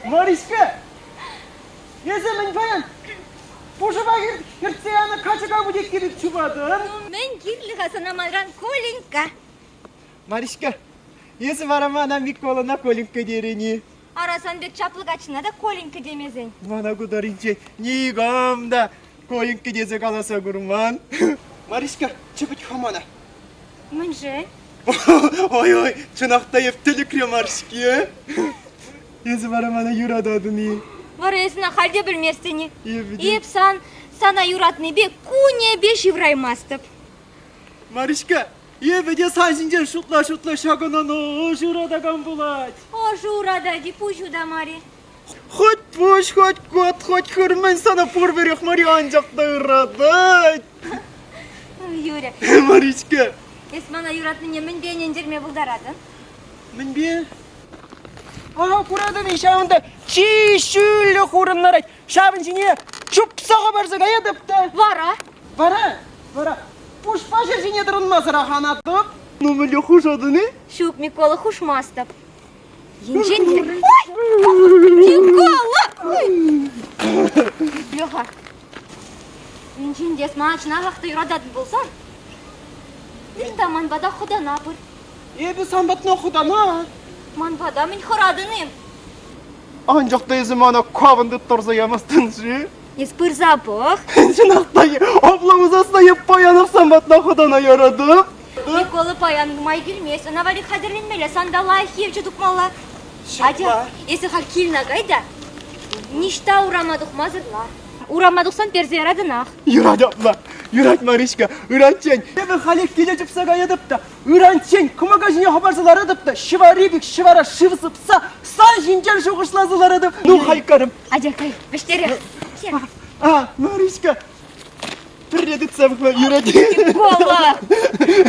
Маришка! Эсӗ мӗн паян пушӑпа хӗртсе янӑ качака путекки пек чупатӑн? Мӗн кирлӗ-ха сана манран, Коленька? Маришка, эсӗ вара мана Миколӑна Коленька терӗн-и? Ара, сан пек чаплӑ каччӑна та Коленька темесен. Мана ку таринчен никам та Коленька тесе каласа курман. Маришка, чӗпӗт-ха мана. Мӗншӗн? Ой-ой, чӑнах та эп тӗлӗкре мар-ҫке. Эсӗ вара мана юрататӑн-и? Вара эс ӑна халь те пӗлместӗн-и? Эп сан сана юратнипе кунӗпе ҫывраймастӑп. Маришка, эпӗ те сан ҫинчен шутла-шутла ҫакӑнан ӑш ыратакан пулать. Ӑшӑ ыратать-и, пуҫу та мар-и? Хоть пуҫ, хоть кот, хоть хырмӗн сана пурпӗрех мар анчах та ыратать. Юрӗ. Маричка. Эс мана юратнине мӗнпе ӗнентерме пултаратӑн? Мӗнпе? Ага, куратӑн-и, ҫавӑнта чи ҫӳллӗ хурӑн ларать. Ҫавӑн ҫине чупса хӑпарса каятӑп та. Вара? Вара, вара пушпа ҫӗр ҫине тӑрӑнмасӑрах анатӑп. Ну, мӗнле хушатӑн-и? Ҫук, Микола, хушмастӑп. Енчен те... Ой! Микола! Леха, енчен те эс мана чӑнахах та юрататӑн пулсан, тыт та ман пата хӑтана пыр. Эпӗ сан патна хӑтана. Ман пата мӗн хӑратӑн-им? Анчах та эсӗ мана кавӑн тыттарса ямастӑн-ши? Эс пырса пӑх. Чӑнах та, апла пулсассӑн эп паянах сан патна хӑтана яратӑп. Микола паян май килмест, ӑна валли хатӗрленмелле, сан та лайӑх евчӗ тупмалла. Атя, эсӗ халь килна кай та ниҫта урама тухмасӑр лар. Урама тухсан персе яратӑнах. Юрать апла. Юрать, Маришка, ыранччен. Эпӗ халех киле чупса каятӑп та, ыранччен кӑмака ҫине хӑпарса ларатӑп та, ҫӑвари пек ҫӑвара шыв сыпса, сан ҫинчен шухӑшласа ларатӑп. Ну, халь карӑм. Атя, кай, вӗҫтерех. А, Маришка, пӗрре тытса пӑхма юрать. Кола!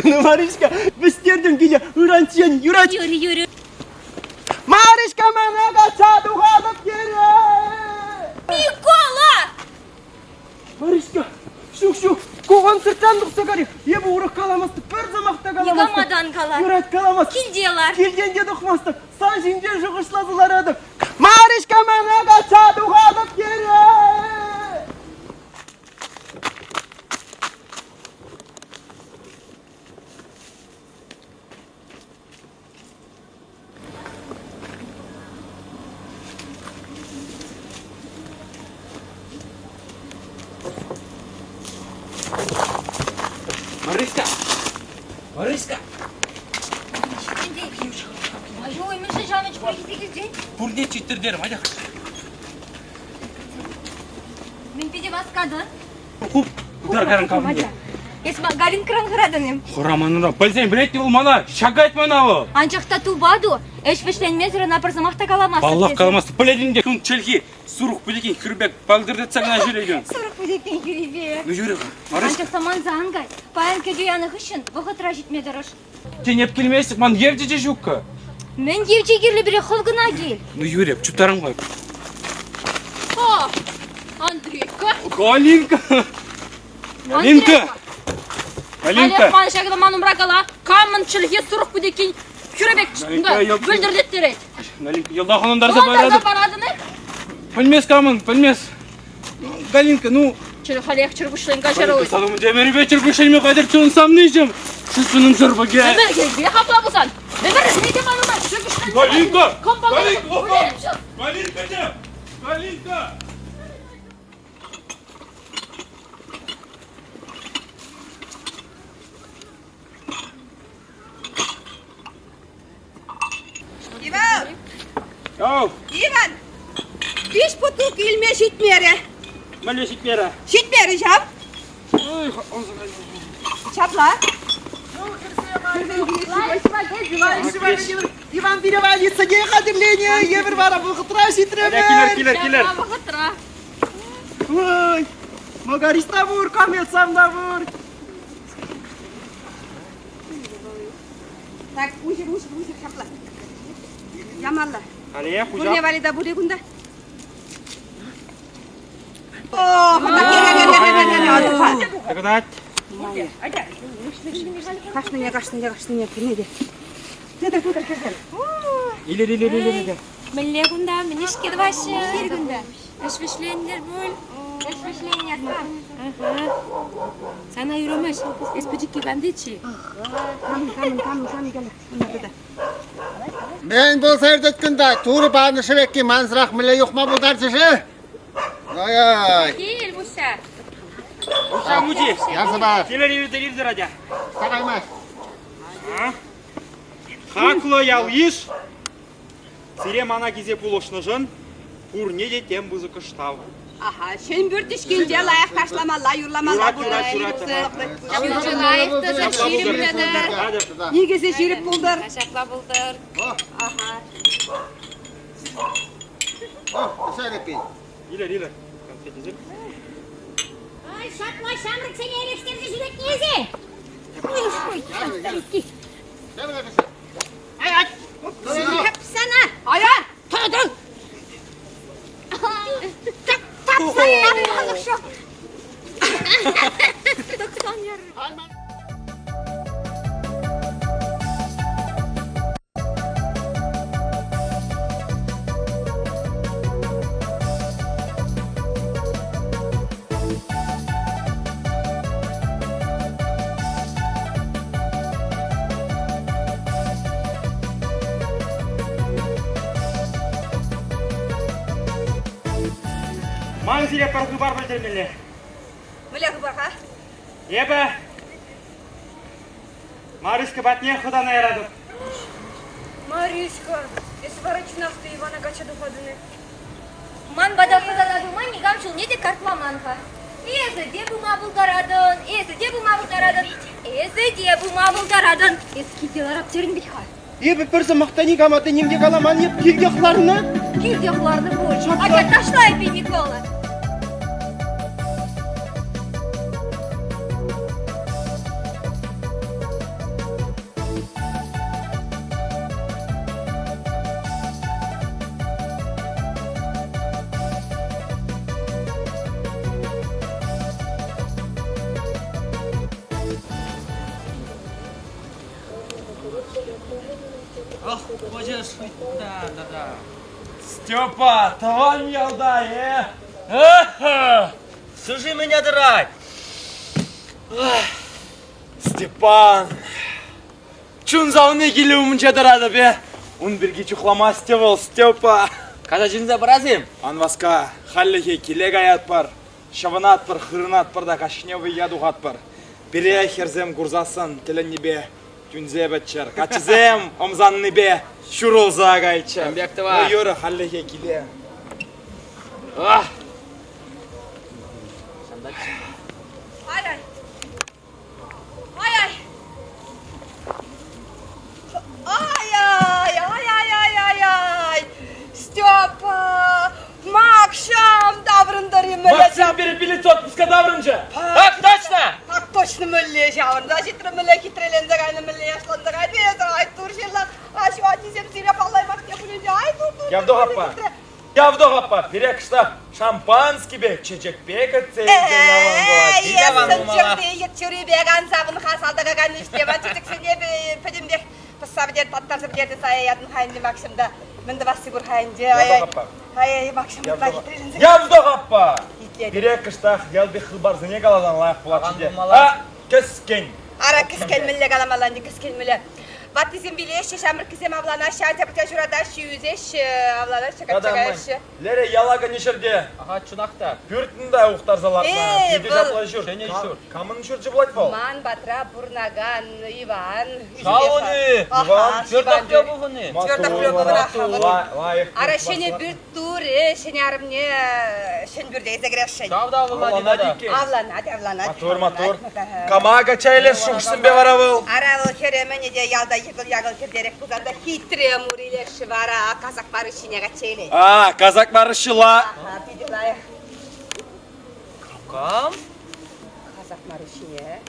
Ну, Маришка, вӗҫтертӗм киле, ыранччен юрать. Юрӗ, юрӗ. Маришка мана качча тухатӑп терӗ. Микола! Маришка, ҫук, ҫук, ку ӑнсӑртран тухса карӗ. Эпӗ урӑх каламастӑп, пӗр сӑмах та каламастӑп. Никама та ан кала. Юрать каламас. Килте лар. Килтен те тухмастӑп, сан ҫинчен шухӑшласа ларатӑп. Маришка мана качча тухатӑп терӗ. Марыська! Марыська! Ой, мӗншӗн ҫавӑн чухлӗ килсе килтӗн? Пурне читтӗртерӗм, атя. Мӗн питӗ васкатӑн? Хуп, тутар каран калнӑ. Эс Галинкӑран хӑратӑн-им? Хӑраманра. Пӗлсен пӗлет вӑл мана, ҫакать мана вӑл. Анчах та тупа ту, ӗҫ вӗҫленмесӗр ӑна пӗр сӑмах та каламастӑп Паллах тесе. каламастӑп. Пӗлетӗн те, кун чӗлхи сурӑх пӗтекен хӗр пек палтӑртатса кӑна ҫӳрекен. Сурӑх пӗтекен хӳрипе. Ну юрӗ-ха, Марысь. Анчах та манса ан кай. Паян кӗтӳ янӑ хыҫҫӑн вӑхӑтра ҫитме тӑрӑш. Тен, эп килместӗп, ман евчӗ те ҫуккӑ. Мӗн евчӗ кирлӗ пире, хӑв кӑна кил. Ну, Юрий, чуптарам-ха. О, Андрейка. Галинка! Галинка! Галинка! Олег, ман ҫакна ман умра кала. Камӑн чӗлхе сурӑх путекен хӳре пек вӗлтӗртеттерет. Галинка, йӑлтах ӑнлантарса паратӑп. паратӑн-и? Пӗлмес камӑн, пӗлмес. Галинка, ну... Чӗр халех чӗркуҫлен каҫару. Салам темерипе чӗркуҫленме хатӗр чун савнишӗм. Сыспыным шӑрпӑкӗ. Ӗмӗр хапла пулсан. Ӗмӗр не манӑна чӗркуҫлен. Галинка! Галинка! Галинка! Галинка! Иван! Ау! Иван! Виҫ путук илме ҫитмерӗ. Мӗнле ҫитмерӗ? Ҫитмерӗ ҫав. Ҫапла. Иван Перевалицыне хатӗрленӗ, евӗр вара вӑхӑтра ҫитрӗмӗр. Килер, килер, килер. Вӑхӑтра. Ой, Магарис та пур, Камелсам та пур. Так, уҫӑр, уҫӑр, уҫӑр, ҫапла. Ямалла. Алия, хуҫа. Пурне валли та пур-и кунта? Тӑкӑнать. Кашнине, кашнине, кашнине, пурне те. Тытӑр, тытӑр, кӗрсем. Илер, илер, илер, илер. Мӗнле кунта, мӗн ӗҫке тӑваҫҫӗ? Кунта. Ӗҫ вӗҫлентӗр пуль. Ӗҫ вӗҫленнӗ. Сана юрамасть. Эс пӗчӗкки кантиччӗ. Кам, кам, кам, кам, кам. Мӗн пулса иртет кунта? Турӑ панӑ шӗвекки мансӑрах мӗнле юхма пултарчӗ-ши? Ай-ай! Кил, Муся. Муся мучи. Ярса пар. Килӗр иртӗр иртӗр атя. Сараймасть. Хаклӑ ял-йыш, сире мана килсе пулӑшнӑшӑн пурне те тем пысӑкӑш тав. Аха, ҫӗн пӳрт ӗҫкинче лайӑх ташламалла, юрламалла Юрать, юрать, юрать. Ҫурчӗ лайӑх тӑтӑр, ҫирӗп тӑтӑр. Никӗсӗ ҫирӗп пултӑр. Ҫапла пултӑр. Аха. О, шерепи. Илер, илер. Конфетисем. Ай, ҫапла ҫамрӑксене эрештерсе ҫӳретнӗ-и? Тапсана! Ая! Тӑтӑ! Тапсана! Тӑксан яр. Ман сире пӗр хыпар пӗлтермелле. Мӗнле хыпар-ха? Эпӗ Маруська патне хӑтана яратӑп. Маруська, эс вара чӑнах та Ивана качча тухатӑн-и? Ман пата хӑтана тума никам ҫулне те картламан-ха. Эсӗ те пыма пултаратӑн, эсӗ. пулма пултаратӑн. Эсӗ те пулма пултаратӑн. Эс килте ларап терӗн вӗт-ха. Эпӗ пӗр сӑмах та никама та ним те каламан, эп килтех ларнӑ. Килтех ларнӑ пуль. Атя ташла эппин, Микола. Ох, хочешь? Да, да, да. Степа, тӑван ялта, э? Слушай меня тӑрать. Степан, чун савни килӗ умӗнче тӑратӑп, э? Ун пирки чухламасть те вӑл, Степа. Ката чӗнсе парас-им? Ан васка, хальлӗхе киле каятпӑр. Ҫӑвӑнатпӑр, хырӑнатпӑр та каҫхине вӑййа тухатпӑр. Пире хӗрсем курсассӑн тӗлӗннипе тӳнсе пӗтчӗр. Каччӑсем ӑмсаннипе ҫурӑлса кайччӑр. Пек тӑва. Ну, юрӗ, хальлӗхе киле. Ах! Ай-ай! Ай-ай! Ай-ай! Ай-ай-ай-ай-ай! Степа! Макҫам таврӑнтӑр-и мӗнле? Максим перепелица отпуска таврӑнчӗ. Так точно! Так точно мӗнле ҫавӑнса ҫитрӗ, мӗнле хитреленсе кайнӑ, мӗнле яшланса кайнӑ эсӗ, ай тур ҫырла, аҫу ачисем сире паллаймасть пулин те, ай тур, тур, Явдох аппа, Явдох аппа, пире кӑштах шампанскипе, чечекпе кӗтсе илсен аван пулать. Эй, эсӗн чӗрти йыт чури пек ан савӑн-ха, салтака кайнӑ ӗҫне чечексене пӗтӗмпех пӑсса пӗтер, таттарса пӗтернӗ сая ятӑн-ха ӗнтӗ Максим та. Мӗн тӑвасси пур-ха ӗнтӗ. Явдох аппа. Ай-ай, Максим, ытла хитреленсе. Явдох аппа! Пире кӑштах ялти хыпарсене каласан лайӑх пулатчӗ те. А, кӗскен. Ара, кӗскен мӗнле каламалла ӗнтӗ, кӗскен мӗнле. Ваттисем вилеҫҫӗ, ҫамрӑккисем авланаҫҫӗ, ача-пӑча ҫуратаҫҫӗ, ӳсеҫҫӗ, авланаҫҫӗ, качча каяҫҫӗ. Лере яла кӗнӗ ҫӗрте. Ага, чӑнах та. Пӳртӗн та ухтарса лартнӑ. Эй, Питӗ вӑл- чаплӑ ҫурт. Ҫӗнӗ ҫурт. Камӑн ҫурчӗ пулать вӑл? Ман патра пурӑнакан Иван. Шалуни! Иван? Твердохлебовны. Лайӑх. Ара ҫӗнӗ пӳрт турӗ, ҫӗнӗ арӑмне ҫӗн пӳрте илсе кӗресшӗн. Ҫав та авланать. Авланать, авланать. Матур, матур. Кама качча илес шухӑшсемпе вара вӑл? Ара вӑл хӗрӗ мӗнӗ те ялта йӑкӑл-якӑл хӗртерех пулсан та хитре мур илесшӗ вара казак барыҫҫине качча илет. А, казак барыҫҫи-ла. Аха, питӗ лайӑх. Кам? Казак Маруҫҫине.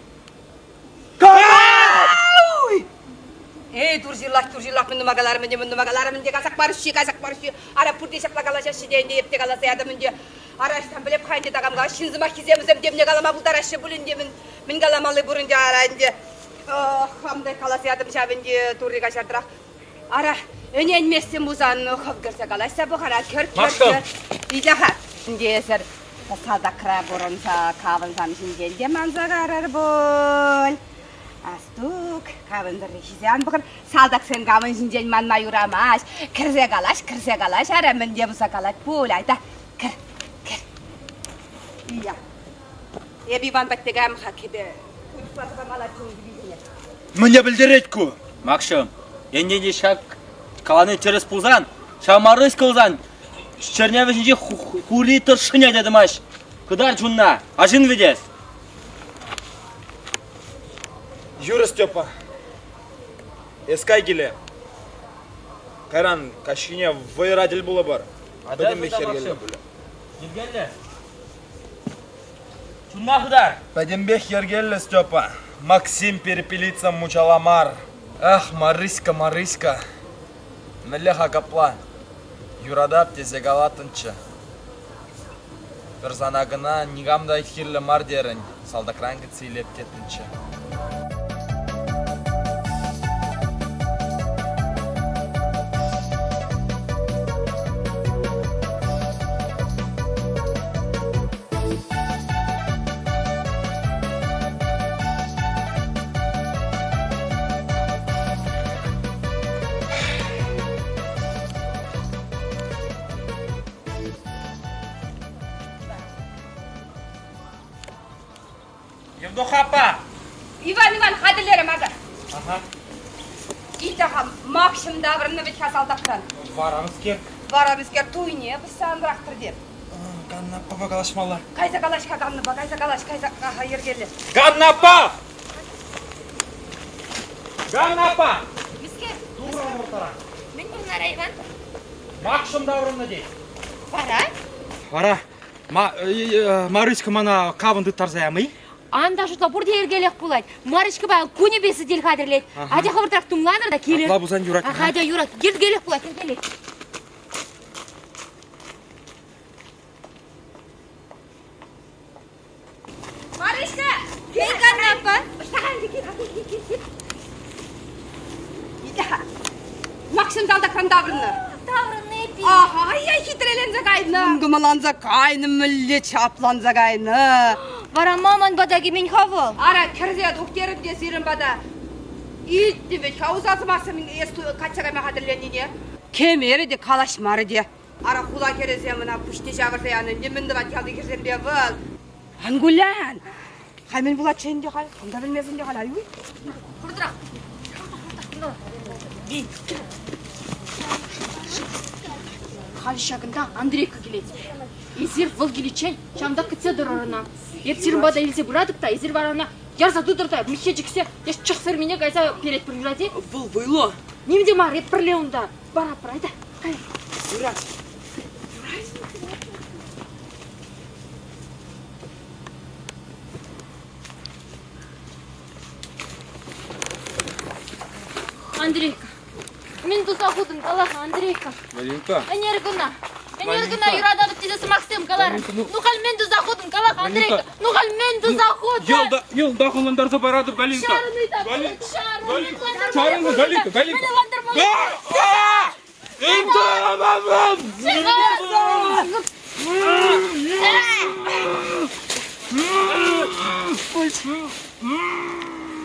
Эй, тур ҫырлах, тур ҫырлах, мӗн тума каларӑм ӗнтӗ, мӗн тума каларӑм ӗнтӗ, казак Маруҫҫи, казак Маруҫҫи. Ара, пурте ҫапла калаҫаҫҫӗ те ӗнтӗ, эп те каласа ятӑм ӗнтӗ. Ара, ӑҫтан пӗлеп-ха ӗнтӗ такам калас, ҫын сӑмаххисем вӗсем темне калама пултараҫҫӗ пуль ӗнтӗ, мӗн, мӗн каламалли пур ӗнтӗ, ара ӗнтӗ. Хам та каласа ятӑм ҫав ӗнтӗ, турри каҫартӑрах. Ара, ӗненместӗн пулсан, хӑв кӗрсе калаҫса пӑх, ара, кӗрт, кӗрт, кӗрт. Итле-ха, ӗнтӗ эсӗр салтакра пурӑнса кавӑнсам ҫинчен те манса карӑр пуль. Астук, кавӑн тӑрри ҫисе ан пӑхӑр. Салтаксен кавӑн ҫинчен манма юрамасть. Кӗрсе калаҫ, кӗрсе калаҫ, ара, мӗн те пулса калать пуль, айта, кӗр, кӗр. Ия. Эп Иван патне каям-ха, кӗпе утюгласа памалла чун кӗписене. Мӗне пӗлтерет ку? Макҫӑм, енчен те ҫак калани тӗрӗс пулсан, ҫав Марысь кӑлсан чӗрне вӗҫӗнчи хури тӑршшӗне те тӑмасть. Кӑтар чунна, арҫын вӗт эс. Юрӗ, Степа. Эс кай киле. Кайран каҫхине вӑйӑра тӗл пулӑпӑр. Пӗтӗмпех йӗркеллӗ пулӗ. Йӗркеллӗ. Чунна хытар. Пӗтӗмпех йӗркеллӗ, Степа. Максим перепелица мучала мар. Ах, Марыська, Марыська. Мӗнле-ха капла? Юратап тесе калаттӑнччӗ. Пӗр сана кӑна никам та кирлӗ мар терӗн, салтакран кӗтсе илеп теттӗнччӗ. Евдоха аппа! Иван, Иван, хатӗрлерӗм акӑ. Ага. Итле-ха, Макҫӑм таврӑннӑ вӗт-ха салтакран. Вара мӗскер? Вара мӗскер туйне пӑсса ан пӑрахтӑр теп. Канна. аппапа калаҫмалла. Кайса калаҫ-ха Ганнӑпа, кайса калаҫ, кайса, аха, йӗркеллӗ. Ганна аппа! Ганна аппа! Мӗскер? Турра муртара. Мӗн пурӑнар, Иван? Макҫӑм таврӑннӑ тет. Вара? Вара Марыська мана кавӑн тыттарса ямы? Ан та шутла, пурте йӗркелех пулать. Марочкӑпа кунӗпе сӗтел хатӗрлет. Атя хӑвӑртрах тумланӑр та килӗр. Апла пулсан юрать. Аха, атя юрать. Йӗркелех пулать, йӗркелех. Марыҫка! Кил, Ганна аппа. Итле-ха. Макҫӑм салтакран таврӑннӑ. Таврӑннӑ эпир. Аха, ай хитреленсе кайнӑ. Кӑмӑлланса кайнӑ, мӗнле чапланса кайнӑ. Вара ма ман пата кӗмен-ха вӑл? Ара, кӗрсе тух терӗм те сирӗн пата. Илтнӗ вӗт-ха усал сӑмахсем эс качча кайма хатӗрленнине. Кӗмерӗ те, калаҫмарӗ те. Ара, хула хӗрӗсем ӑна пуҫне ҫавӑрса янӑ ӗнтӗ. Мӗн тӑвать ялти хӗрсемпе вӑл? Ан кулян! Халь мӗн пулатчӗ ӗнтӗ халь? Хам та пӗлмесӗн те халь, ай-уй. Хуртрах. Халь ҫакӑнта Андрейка килет. Эсир вӑл киличчен ҫавӑнта кӗтсе тӑрӑр ӑна. Эп сирӗн пата илсе пыратӑп та, эсир вара ӑна ярса тытӑр та миххе чиксе эс чӑх фермине кайса перетпӗр юрать-и? Вӑл вӑйлӑ. Ним те мар, эп пӗрле унта. Бараппӑр, айта, кай. Юрать. Андрейка, мӗн туса хутӑн, кала-ха, Андрейка. Валентина. Ӗнер кӑна, ӗнер кӑна юрататӑп тесе сӑмахсем каларӑн. Ну халь мӗн туса хутӑн, кала-ха, Андрейка. Ну халь мӗн туса хутӑн? Йӑлта, йӑлтах ӑнлантарса паратӑп, Галинка. Чарӑн ыйтатӑп, чарӑн. Чарӑн, Галинка, Галинка. Мӗн ӑнлантармалла?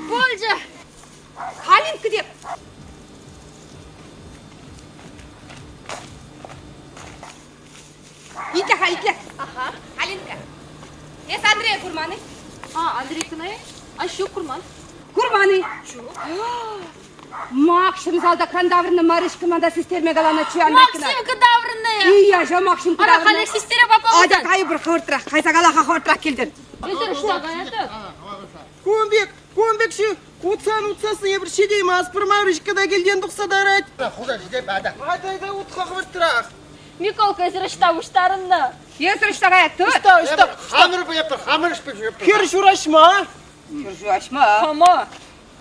Пулчӗ. Калинка деп. Итле-ха, итле. Ага. Калинка. Эс Андрея курман-и? А, Андрейкӑна-и? А ҫук, курман. Курман-и? Ҫук. Макҫӑм салтакран таврӑннӑ Маришка мана систерме каланӑччӗ Андрейкӑна. Максимка таврӑннӑ. Ия, ҫав Максимка Ара, таврӑннӑ. халех систере папа Атя кайӑпӑр хӑвӑртрах, кайса кала-ха хӑвӑртрах килтӗр. Эсир ӑҫта каятӑр? Кун пек, кун пек ҫи утсан утсассӑн эпир ҫитеймастпӑр, Маришка та килтен тухса тарать. Хура ҫитеп, ата. Ата, ата, утха хӑвӑртрах. Миколка, эсир ӑҫта пуҫтарӑннӑ? Эсир ӑҫта каятӑр? Ӑҫта, ӑҫта? Хамӑр пуятпӑр, хамӑр ӗҫпе ҫӳретпӗр. Хӗр ҫураҫма. Хӗр ҫураҫма? Кама?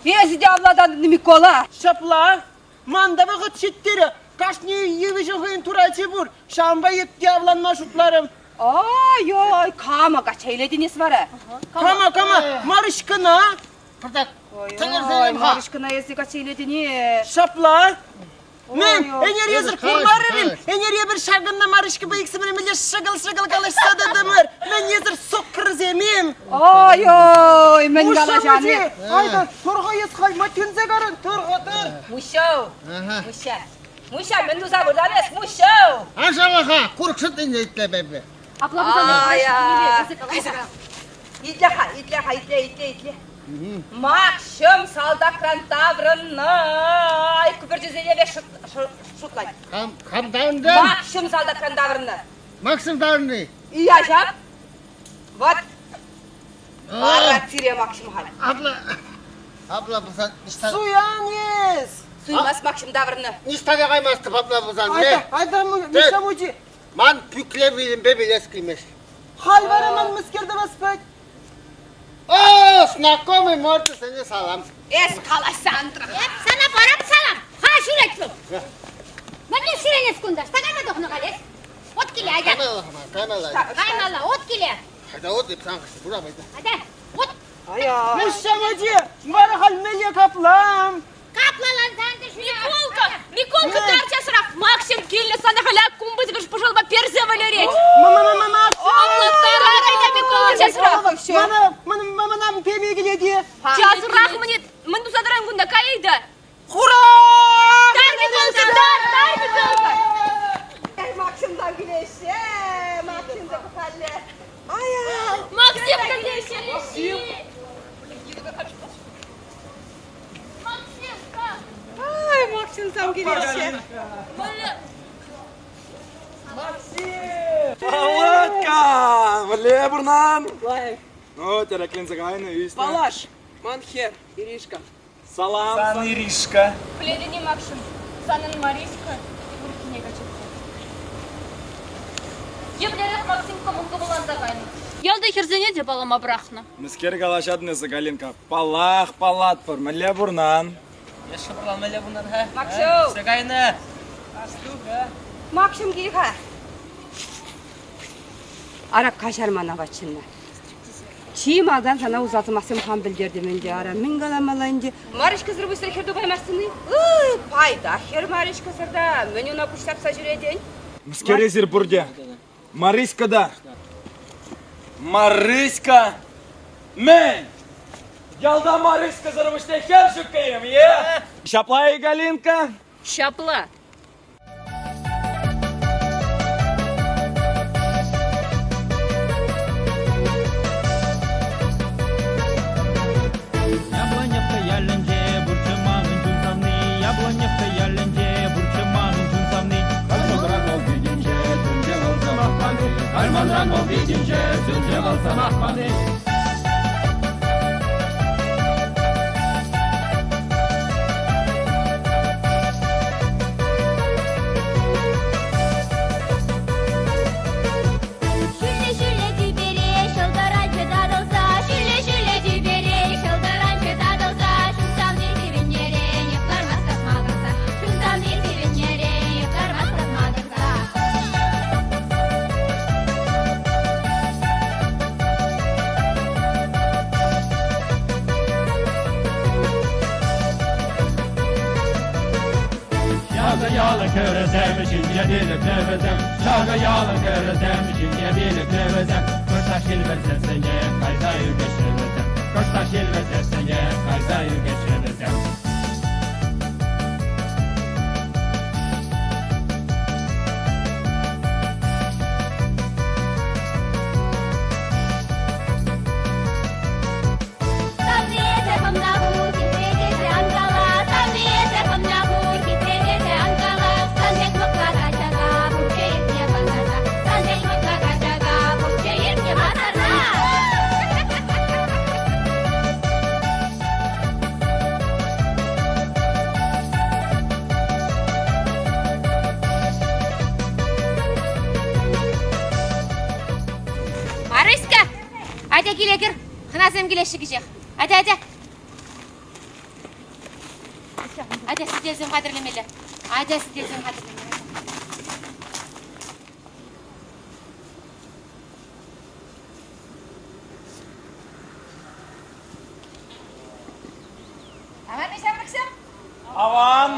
Эсӗ те авлатан, Микола. Ҫапла. Ман та вӑхӑт ҫиттерӗ. Кашни йывӑҫӑн хӑйӗн турачӗ пур. Ҫавӑнпа эп те авланма шутларӑм. Ай-ой, кама качча илетӗн эс вара? Кама, кама? Марышкӑна. Пӑртак Ой, Марышкӑна эсӗ качча илетӗн-и? Ҫапла. Мӗн, ӗнер эсӗр курмарӑр-им? Ӗнер эпир ҫакӑнна Марышкӑпа иксӗмӗр мӗнле шӑкӑл-шӑкӑл калаҫса тӑтӑмӑр. Мӗн эсӗр суккӑрсем-им? Ой-ой, мӗн калаҫан? Айта, тӑр-ха эс халь, ма тӳнсе карӑн, тӑр-ха, тӑр. Муҫҫав, Муҫҫа, Муҫҫа, мӗн туса выртан эс, Муҫҫав? Ашалаха, курӑксӑт ӗнтӗ итлеп эпӗ. Апла пулсан Итле-ха, итле-ха, итле, итле, итле. Макҫӑм салтакран таврӑннӑ. Ай, кӗпӗрчӗсене пек шутлать. Кам, кам таврӑннӑ? Макҫӑм салтакран таврӑннӑ. Максим таврӑнни? Ия ҫав. Вот. Вара сире Макҫӑм халь. Апла, апла пулсан ниҫта... Суян эс! Суймас Макҫӑм таврӑннӑ. Ниҫта та каймастӑп апла пулсан. Айта, айта, Миша мучи. Ман пӳкле вилӗмпе вилес килмест. Халь вара ман мӗскер тӑвас пек? О, знакомый мордасене салам. Эс калаҫса ан тӑр. Эп сана парап салам. Ха, ҫӳрет вӑл. Мӗнле ҫӳрен эс кунта? Ӑҫта кайма тухнӑ халь эс? От киле, айта. Каймалла, каймалла. Каймалла, от киле. Айта, от, эп сан хыҫҫӑн пырам, айта. Айта, от. Муҫҫа мучи, вара халь мӗнле каплам? Каплалансан та ҫӳре. Миколка, Миколка тар часрах. Максим килнӗ сана халь кумпӑсӑкӑш пӑшалпа персе вӗлерет. Мама, Тар айта Микола часрах. Мана, мана, мана пеме килет-и? Часрах мне, мӗн туса тӑран кунта, кай айта. Хура! Тар, Миколка, тар, тар, Миколка. Максимтан килеҫҫӗ, Максим та пӑхалле. Ай-ай! Максим килеҫҫӗ. Максим. Ай, Максимсам килеҫҫӗ. Вот Галинка! Мӗнле пурнан? Лайӑх. Ну, тӗрекленсе кайнӑ, ӳснӗ. Паллаш, ман хӗр, Иришка. Салам. Сан Иришка. Пӗлетӗн-и, Макҫӑм, санӑн Мариська урӑххине качча тухать. Еплерех Максим кӑмӑл-кӑмӑлланса кайнӑ. Ялти хӗрсене те паллама пӑрахнӑ. Мӗскер калаҫатӑн эсӗ, Галинка? Паллах, паллатпӑр. Мӗнле пурнан? Эс шӑпӑрлан мӗнле пурнан-ха? Макҫӑм! Ӳссе кайнӑ. Асту-ха. Макҫӑм кил-ха. Ара, каҫар мана ватҫынна. Чи малтан сана усал сӑмахсем хам пӗлтертӗм ӗнтӗ. Ара, мӗн каламалла ӗнтӗ? Марӗҫкӑсӑр пуҫсӑр хӗр тупаймастӑн-и? Ый, пайтах хӗр Марӗҫкӑсӑр та. Мӗн уна пуҫ тапса ҫӳретӗн? Мӗскер эсир пурте? Марыська та. Марыська! Мӗн? Ялта Марыськӑсӑр пуҫне хӗр ҫуккӑ-им, е? Ҫапла-и, Галинка? Ҫапла. Яблоневка ялӗнче пурччӗ манӑн чун савни, Яблоневка ялӗнче пурччӗ манӑн чун савни. Кальманран вӑл питӗнче сӗнчӗ вӑл сӑмах пани, Кальманран вӑл питӗнче сӗнчӗ вӑл сӑмах пани. Ҫӳллӗ-ҫӳллӗ тӳпере ҫӑлтӑранчӗ татӑлса, Ҫӳллӗ-ҫӳллӗ тӳпере ҫӑлтӑранчӗ татӑлса, Чун савни сивӗннӗрен лармастӑп макӑрса, Чун савни сивӗннӗрен лармастӑп макӑрса. Ҫакӑ ялӑн хӗрӗсем ҫинче пилӗклӗ вӗсем, Ҫакӑ ялӑн хӗрӗсем ҫинче пилӗклӗ вӗсем, Кӑштах ҫил вӗрсессӗне кайса ӳкеҫҫӗ вӗсем, Кӑштах ҫил вӗрсессӗне кайса ӳкеҫҫӗ вӗсем. Савни эсӗ хӑвна ху хитре тесе ан кала, Савни эсӗ хӑвна ху хитре тесе ан кала, Сан пек мӑкла качака пурччӗ иртнӗ пасарта, Сан пек мӑкла качака пурччӗ иртнӗ пасарта. Марыська, атя киле кӗр. Хӑнасем килеҫҫӗ кӗҫех. Атя, атя. Атя сӗтелсем хатӗрлемелле. Атя сӗтелсем хатӗрлемелле. Аван-и ҫамрӑксем? Аван.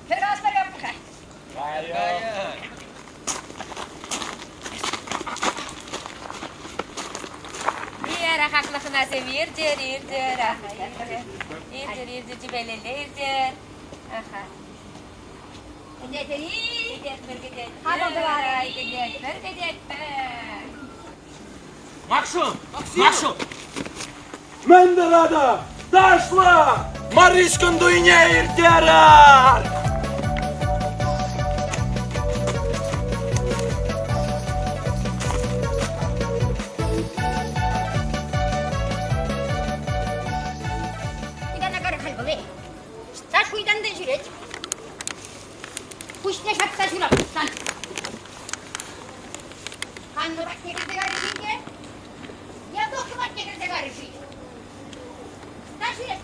Хӗр калаҫма каппӑр-ха. Вера хаклӑ хӑнасем иртӗр, иртӗр, аха, иртӗр, иртӗр, иртӗр, тӗпелелле иртӗр. Аха. Кӗтетӗр-и? Кӗтетпӗр, кӗтетпӗр. Хапӑл Ай, кӗтетпӗр, кӗтетпӗр. Максим! Максим! Мӗн тӑватӑр? Ташла! Маришкӑн туйне ирттерӗр! Хуйтана кар халь вӑл, эй. Саш хуйтан та ҫӳрет. Пуҫне ҫапса ҫурап сан. Канлӑ патне кӗрсе карӗ-ши те? Явдохи патне кӗрсе карӗ-ши? Та ҫӳрет.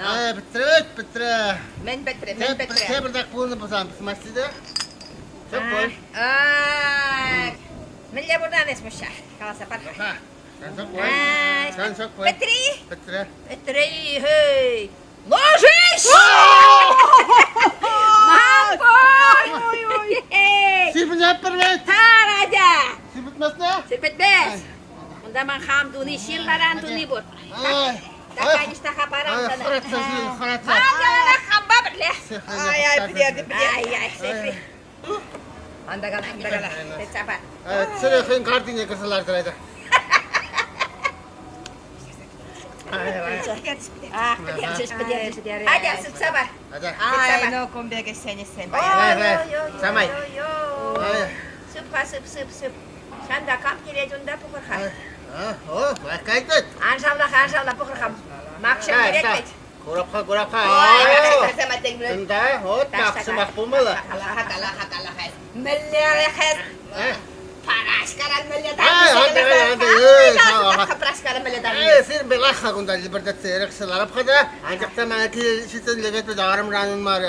Пӗтрӗ вӗт, пӗтрӗ. Мӗн пӗтрӗ, мӗн пӗтрӗ? Тепӗр так пулнӑ пулсан пӑсмасть те. Тӗп пуль. Мӗнле пурнан эс муҫҫа? Каласа пар-ха. Сан пуль. Пӗтрӗ-и? Пӗтрӗ. Пӗтрӗ-и, хей! Ложись! Ман Сирпӗнетпӗр вӗт! Тар, атя! Сирпӗтмесне? Сирпӗтмес! Унта ман хам туни, ҫын ларан туни пур. Такай ниҫта парам сана. Хӑратса, хӑратса. Ман яланах хампа пӗрле. Ай, ай, пӗтердӗм, пӗтердӗм. Ай, ай, сехри. Анда кала, анда кала. Тытса пар. Сире хӑйӗн картине кӗрсе лартӑр айтӑр. Ах, пӗтерчӗҫ, пӗтерчӗҫ. Атя, сыпса пар. Ай, ну, кун пек ӗҫсен ӗҫсен. Самай. Сып-ха, сып, сып, сып. Ҫанта кам килет унта пӑхӑр-ха. О, кайтать. Ан шавла-ха, ан шавла, пӑхӑр-ха. Макҫӑм килет вӗт. Курап-ха, курап-ха. Унта, вот, макҫӑмах пулмалла. Кала-ха, кала-ха, кала-ха. Мӗнле хӗр? Парашкаран мӗнле Сирӗн лаха кунта лӗпӗртетсе эрехсе ларап-ха та, анчах та мана ҫитсен лекет вӗт арӑмран мар,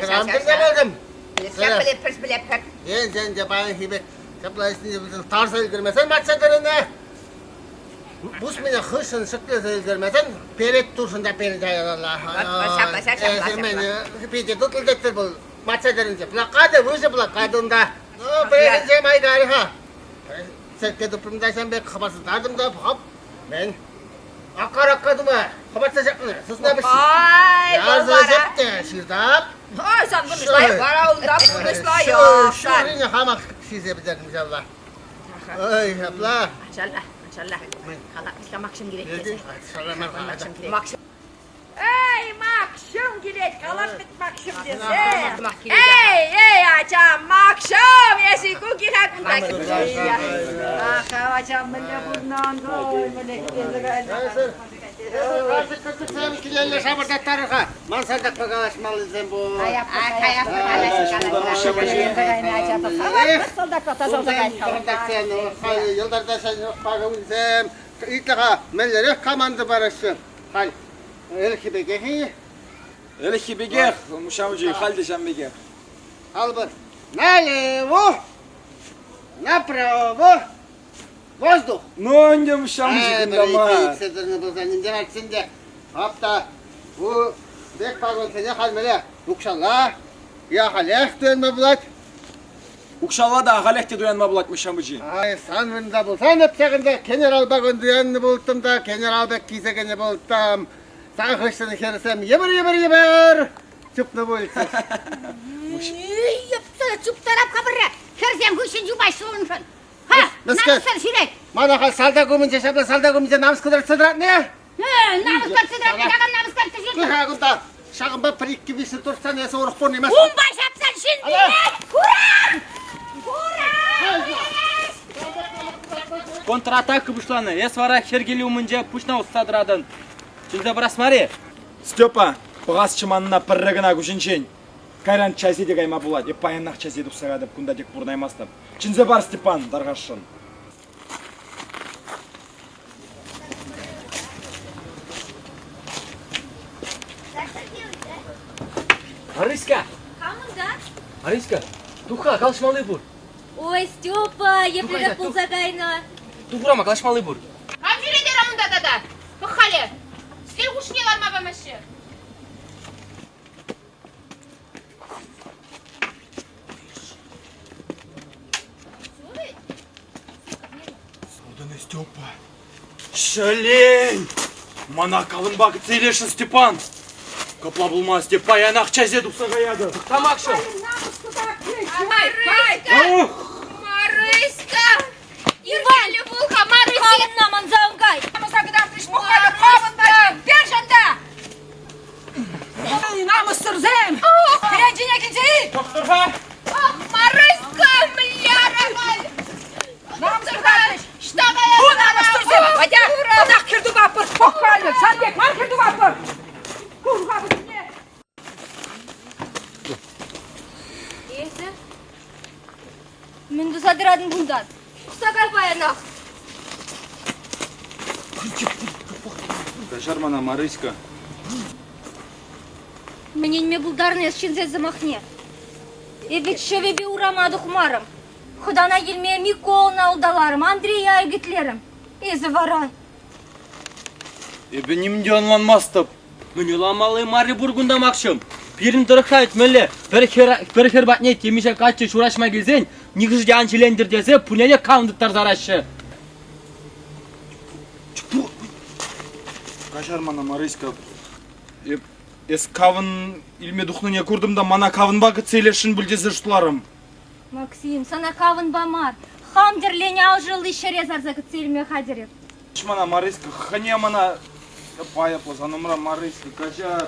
хӗрарӑм пултӑм. Билеппӗр, билеппӗр. Енчен те паянхи пек ҫапла ӗҫне тарса ӳкермесен матча тӗрӗне пусмине хыҫҫӑн ҫӗклесе ӳкермесен перет туршӑн та перет аялалла. Питӗ тутлӑ теттӗр пул. Матча тӗрӗнче блокада, выҫӑ блокада унта. Ну, пӗррехинче май кайрӗ-ха. Сӗтке тупрӑм та ҫам пек хӑпарса тӑтӑм та хоп, мӗн? Акка-ракка тума хӑпартса ҫакнӑ, сысна пӗҫҫи. Ай, вӑл Ярса вара. ҫӗпте, ҫыртап. Ой, сан пурнӑҫлайӑх вара унта пурнӑҫлайӑх. Ҫуррине хамах ҫисе пӗтертӗм ҫапла. Ой, ҫапла. Ачалла, ачалла. Халап Макҫӑм килет тесе. Макҫӑм килет. Эй, Макҫӑм килет, калас вӗт Макҫӑм тесе. Эй, эй, ачам, Макҫӑм, эсӗ ку киха кунта. Аха, ачам, мӗнле пурнан, ой, мӗнле хитесе кайнӑ. Кӗсем килелле шапӑртаттарӑр-ха. Ман салтакпа калаҫмаллисем пур. Йӑлтарта пакунсем. Итле-ха, мӗнлерех команда параҫҫӗ? Халь ӗлӗкхи пекех-и? Ӗлӗкхи пекех, ҫав халь те ҫав пекех. Алпӑр. Налево! Направо! Воздух! Ну, ӗнтӗ ҫамҫи кунта мар. Иксӗрне пулсан ӗнтӗ артсен те апта бу бек пагонсене халь мӗне укҫалла я халех туянма пулать. Укҫалла та ахалех те туянма пулать мучи. Ай, сан вырӑнта пулсан эп ҫакӑнта генерал погон туяннӑ пулӑттӑм та генерал пек килсе кӗнӗ пулӑттӑм. Сан хыҫҫӑн хӗрсем йӑпӑр-йӑпӑр-йӑпӑр чупнӑ пулчӗҫ. Чуптарап-ха пӗрре. Хӗрсем хыҫҫӑн чупаҫҫӗ уншӑн. Ха, намӑссӑр ҫӳрет. Мана халь салтак умӗнче ҫапла салтак умӗнче намӑс кӑтартса тӑратнӑ? Намӑс кӑтартса тӑратнӑ, такам намӑс кӑтартса ҫӳрет. Ха, кунта ҫакӑнпа пӗр-иккӗ виҫҫӗ туртсан эсӗ урӑх пурӑнаймастӑн. Унпа ҫапсан ҫын вилет! Куран! Куран! Контратака пуҫланӑ. Эс вара хӗркелӳ умӗнче пуҫна усса тӑратӑн. Чӗнсе пырас мар-и? Степа, пӑхасчӗ манна пӗрре кӑна куҫӗнчен. Кайран часе те кайма пулать. Эп паянах часе тухса каятӑп, кунта тек пурӑнаймастӑп. Чӗнсе пар, Степан, тархасшӑн. Марыська! Камӑн-та? Марыська, тух-ха, калаҫмалли пур. Ой, Степа, еплерех пулса кайнӑ. Тух урама, калаҫмалли пур. Кам ҫӳретӗр унта тата? Пӑх-халӗ. Сӗтел хушшине ларма памаҫҫӗ. Сутӑнӗ Степа. Ҫӗлен! Мана калӑмпа кӗтсе илесшӗн Степан. Капла пулмасть, эп паянах часе тухса каятӑп. Тамакҫӑ! Марыська! Марыська! Иван! Пул-ха, Марыська! Калӑмна манса ан кай! Намӑса кӑтартрӗҫ, мухтанӑ хӑвӑн патне! Бежан-та! Намӑссӑрсем! Кӗренчине килсе-и? Тӑхтӑр-ха! Ах, Марыська, мляра халь! Намӑссӑр катрӗҫ! Ӑҫта каяс? Ку намӑссӑрсем! Атя, татах хӗр тупатпӑр! Пӑх-халӗ, сан пек мар хӗр тупатпӑр! Кур-ха вӗсене! Эсӗ? Мӗн туса тӑратӑн кунтан? Тухса кай паянах! Каҫар мана, Марыська. Ӗненме пултарнӑ эс ҫынсен сӑмахне. Эпӗ ҫӑвӗпе урама тухмарӑм. Хӑтана килме Миколӑна улталарӑм, Андрея ӳкӗтлерӗм. Эсӗ вара... Эпӗ нимӗн те ӑнланмастӑп. Мӗн ыламалли марри пур кунта, Макҫӑм. Пирӗн тӑрӑхра ӗҫмелле. Пӗр хӗр, пӗр хӗр патне темиҫе каччӑ ҫураҫма килсен, нихӑшӗ те ан ҫилентӗр тесе пурне те кам тыттарса яраҫҫӗ. Каҫар мана, Марыська. Эп эс кавӑн илме тухнине куртӑм та мана кавӑнпа кӗтсе илесшӗн пуль тесе шутларӑм. Максим, сана кавӑнпа мар, хам тӗрленӗ алшӑлли ҫӗре сарса кӗтсе илме хатӗр эп. Мана Марыська, хӑне мана айӑплӑ сан умра Марыська, каҫар.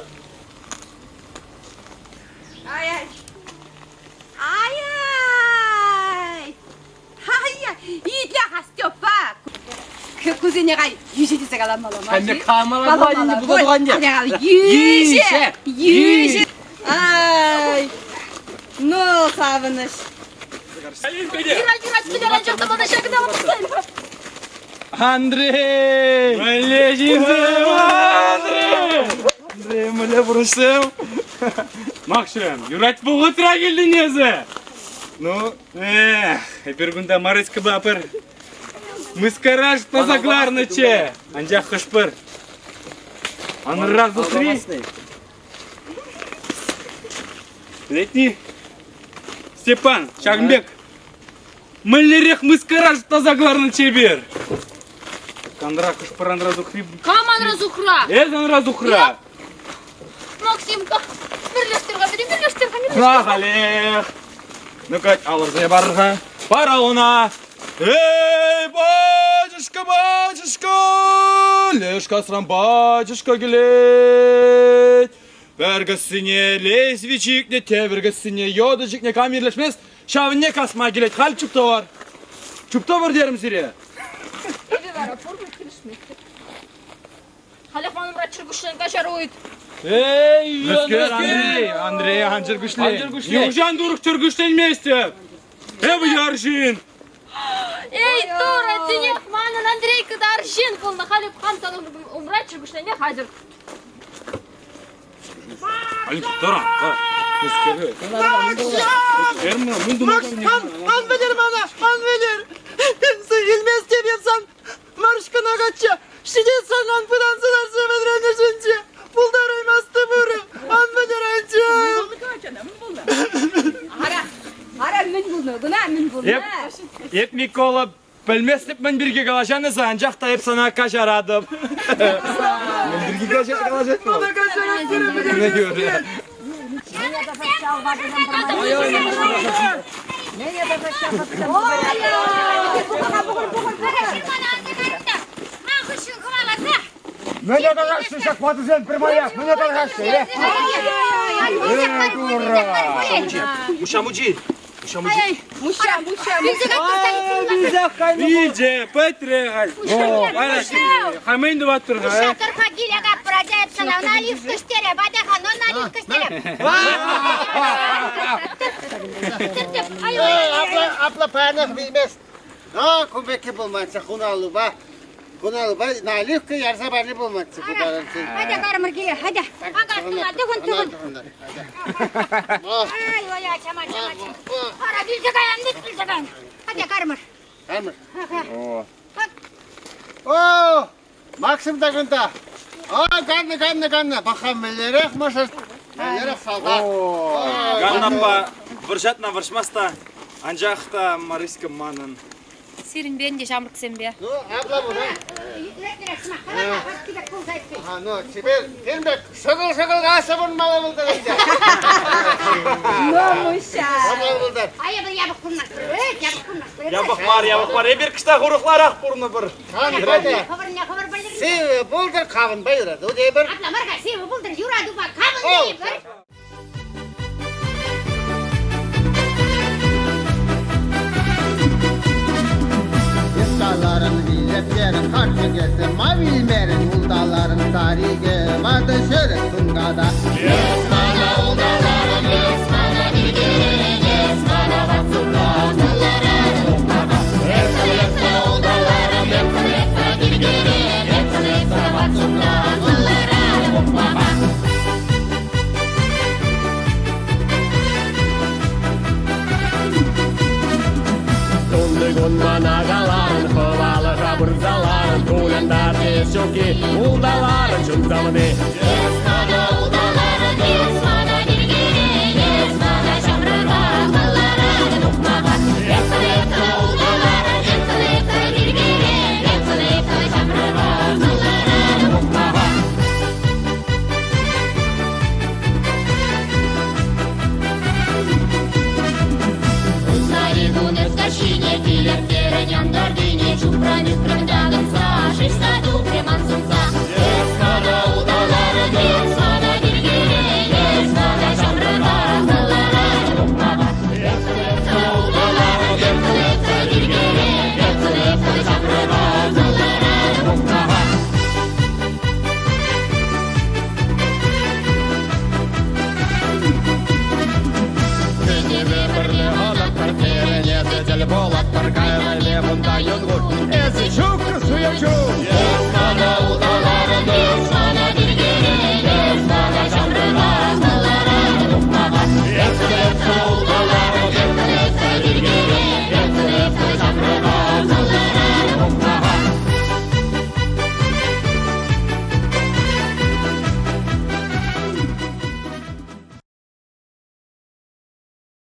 Ай-ай. Ай-ай! Ай-ай! Итле-ха, Степа! Кусене кай йӳҫӗ тесе каламалла мар. Калле каламалла пулать ӗнтӗ, пулса тухать ӗнтӗ. Йӳҫӗ! Йӳҫӗ! Ай! Ну, савӑнӑҫ! Юрать, юрать, кӗтер анчах та мана ҫакна Андрей! Мӗнле ҫынсем, Андрей! Андрей, мӗнле пурӑнсем? Макҫӑм, юрать вӑхӑтра килтӗн эсӗ. Ну, эх, эпир кунта Марыськӑпа пӗр мыскара шутласа кӑларнӑччӗ. Анчах хӑш-пӗр анрах тухри. Летни Степан, ҫакӑн пек мӗнлерех мыскара шутласа кӑларнӑччӗ эпир. Кандра хӑш-пӗр анра тухри. Кам анра сухра? Эс анра тухра. Максимка, мӗрлештерха, мӗрлештерха, На, халех. Ну-ка, алӑрсене пар-ха. Пар алӑна. Эй, батюшка, батюшка, леш касран батюшка килет. Пӗр кӗссине лезвие чикнӗ, тепӗр кӗссине йодӑ чикнӗ, кам ирлешмест, ҫавӑнне касма килет. Халь чуптӑвӑр. Чуптӑвӑр терӗм сире. Эпӗ вара пурпӗр килӗшместӗп. Халех ман умра чӗркуҫлен каҫару ыйт. Эй, Андрей, Андрей, ан чӗркуҫлен. Нихӑҫан турӑх чӗркуҫленместӗп. Эпӗ арҫын. Эй, Турӑ, тинех манӑн Андрейка та арҫын пулнӑ. Халӗ хам сан умра чӗркуҫленме хатӗр. Алик, тӑран, тӑран. Ан, ан вӗлер мана, ан вӗлер! Илместӗп эп сан Маршкӑна качча, ҫитет санран пытанса ларса вӗлернӗ ҫинче. Пултараймастӑп ырӑ, ан вӗлер ачам. Ара, ара мӗн пулнӑ, куна мӗн пулнӑ? Эп, эп Микола пӗлместӗп мӗн пирки калаҫан эсӗ, анчах та эп сана каҫаратӑп. Мӗн пирки калаҫать вӑл? Мана каҫарать Мӗне тӑраҫҫӗ ҫак ватӑсем пӗрмаях? Мӗне тӑраҫҫӗ, э? Эй, Турра! Муҫа мучи! Муҫа мучи! Муҫа, муҫа, Вилчӗ, пӗтрӗ халь. Хамӑн тӑваттӑр-ха. Шатӑрха киле каппӑра теп сана наливка ӗҫтере, батяха, но наливка ӗҫтере. Апла, апла паянах вилмест. Но кун пекки пулманччӗ хуналупа. Хуналупа наливка ярса пани пулманччӗ кутарӑнччен. Атя карӑмӑр киле, атя. Ага, тына, тӑхӑн, тӑхӑн. Ай, ой, ача, ача, ача. Ара, вилсе каян, вит вилсе каян. Атя, карӑмӑр. Карӑмӑр. О, Максим та кунта. О, каннӑ, каннӑ, каннӑ. Пӑх-ха, мӗнлерех мӑшӑр, мӗнлерех салтак. Ганнапа вӑрҫатна вӑрҫмасть та, анчах та Марыська манӑн. Сирӗнпе ӗнтӗ ҫамрӑксемпе. Ну, апла пулсан. Ага, ну, теперь тем пек шӑкӑл-шӑкӑл калаҫса пурӑнмалла пултӑр ӗнтӗ. Ну, Муся. Пурӑнмалла пултӑр. А эпир япӑх пурӑнмастпӑр. Япӑх пурӑнмастпӑр. Япӑх мар, япӑх мар. Эпир кӑштах урӑхларах пурӑнӑпӑр. Хӑвӑрне хӑвӑр пӗлтӗр. Сивӗ пултӑр, кавӑнпа юрату тейӗпӗр. Апла мар-ха, сивӗ пултӑр, юратупа кавӑн тейӗпӗр. Йӑткаларӑн вилептерӗн карчӑкӗсем, ма вилмерӗн улталарӑн старике, ватӑ ҫӗрӗк тунката. Эс мана улталарӑн, эс мана вилтерен, эс мана ватсукка тулларан тунката. Эс эс улталарӑн, эс эс вилтерен, эс эс ватсукка тулларан тунката. Ытлари кун мана каларӑн, хӑвалӑха пырса ларӑн, кулянтарчӗ эс ҫукки, улталарӑн чун савни. Эс мана улталарӑн, эс мана тиркерен, эс мана ҫамрӑка кӑларарӑн ухмаха. Эс эс улталарӑн, эс эс тиркерен, эс эс ҫамрӑка кӑларарӑн ухмаха. Ытлари кун эс каҫхине килӗштерӗн янтартине чупран ӳкрӗм такӑнса, шыҫса тухрӗ ман сӑмса. Эс мана улталарӑн, эс мана тиркерен, эс мана ҫамрӑка кӑларарӑн ухмаха. Эс улталарӑн, эс эс тиркерен, эс эс ҫамрӑка кӑларарӑн ухмаха. Кӗтӗве пӗрле ӑнатпӑр, терӗн эсӗ тӗл пулатпӑр, кайран ле кунта юн кур.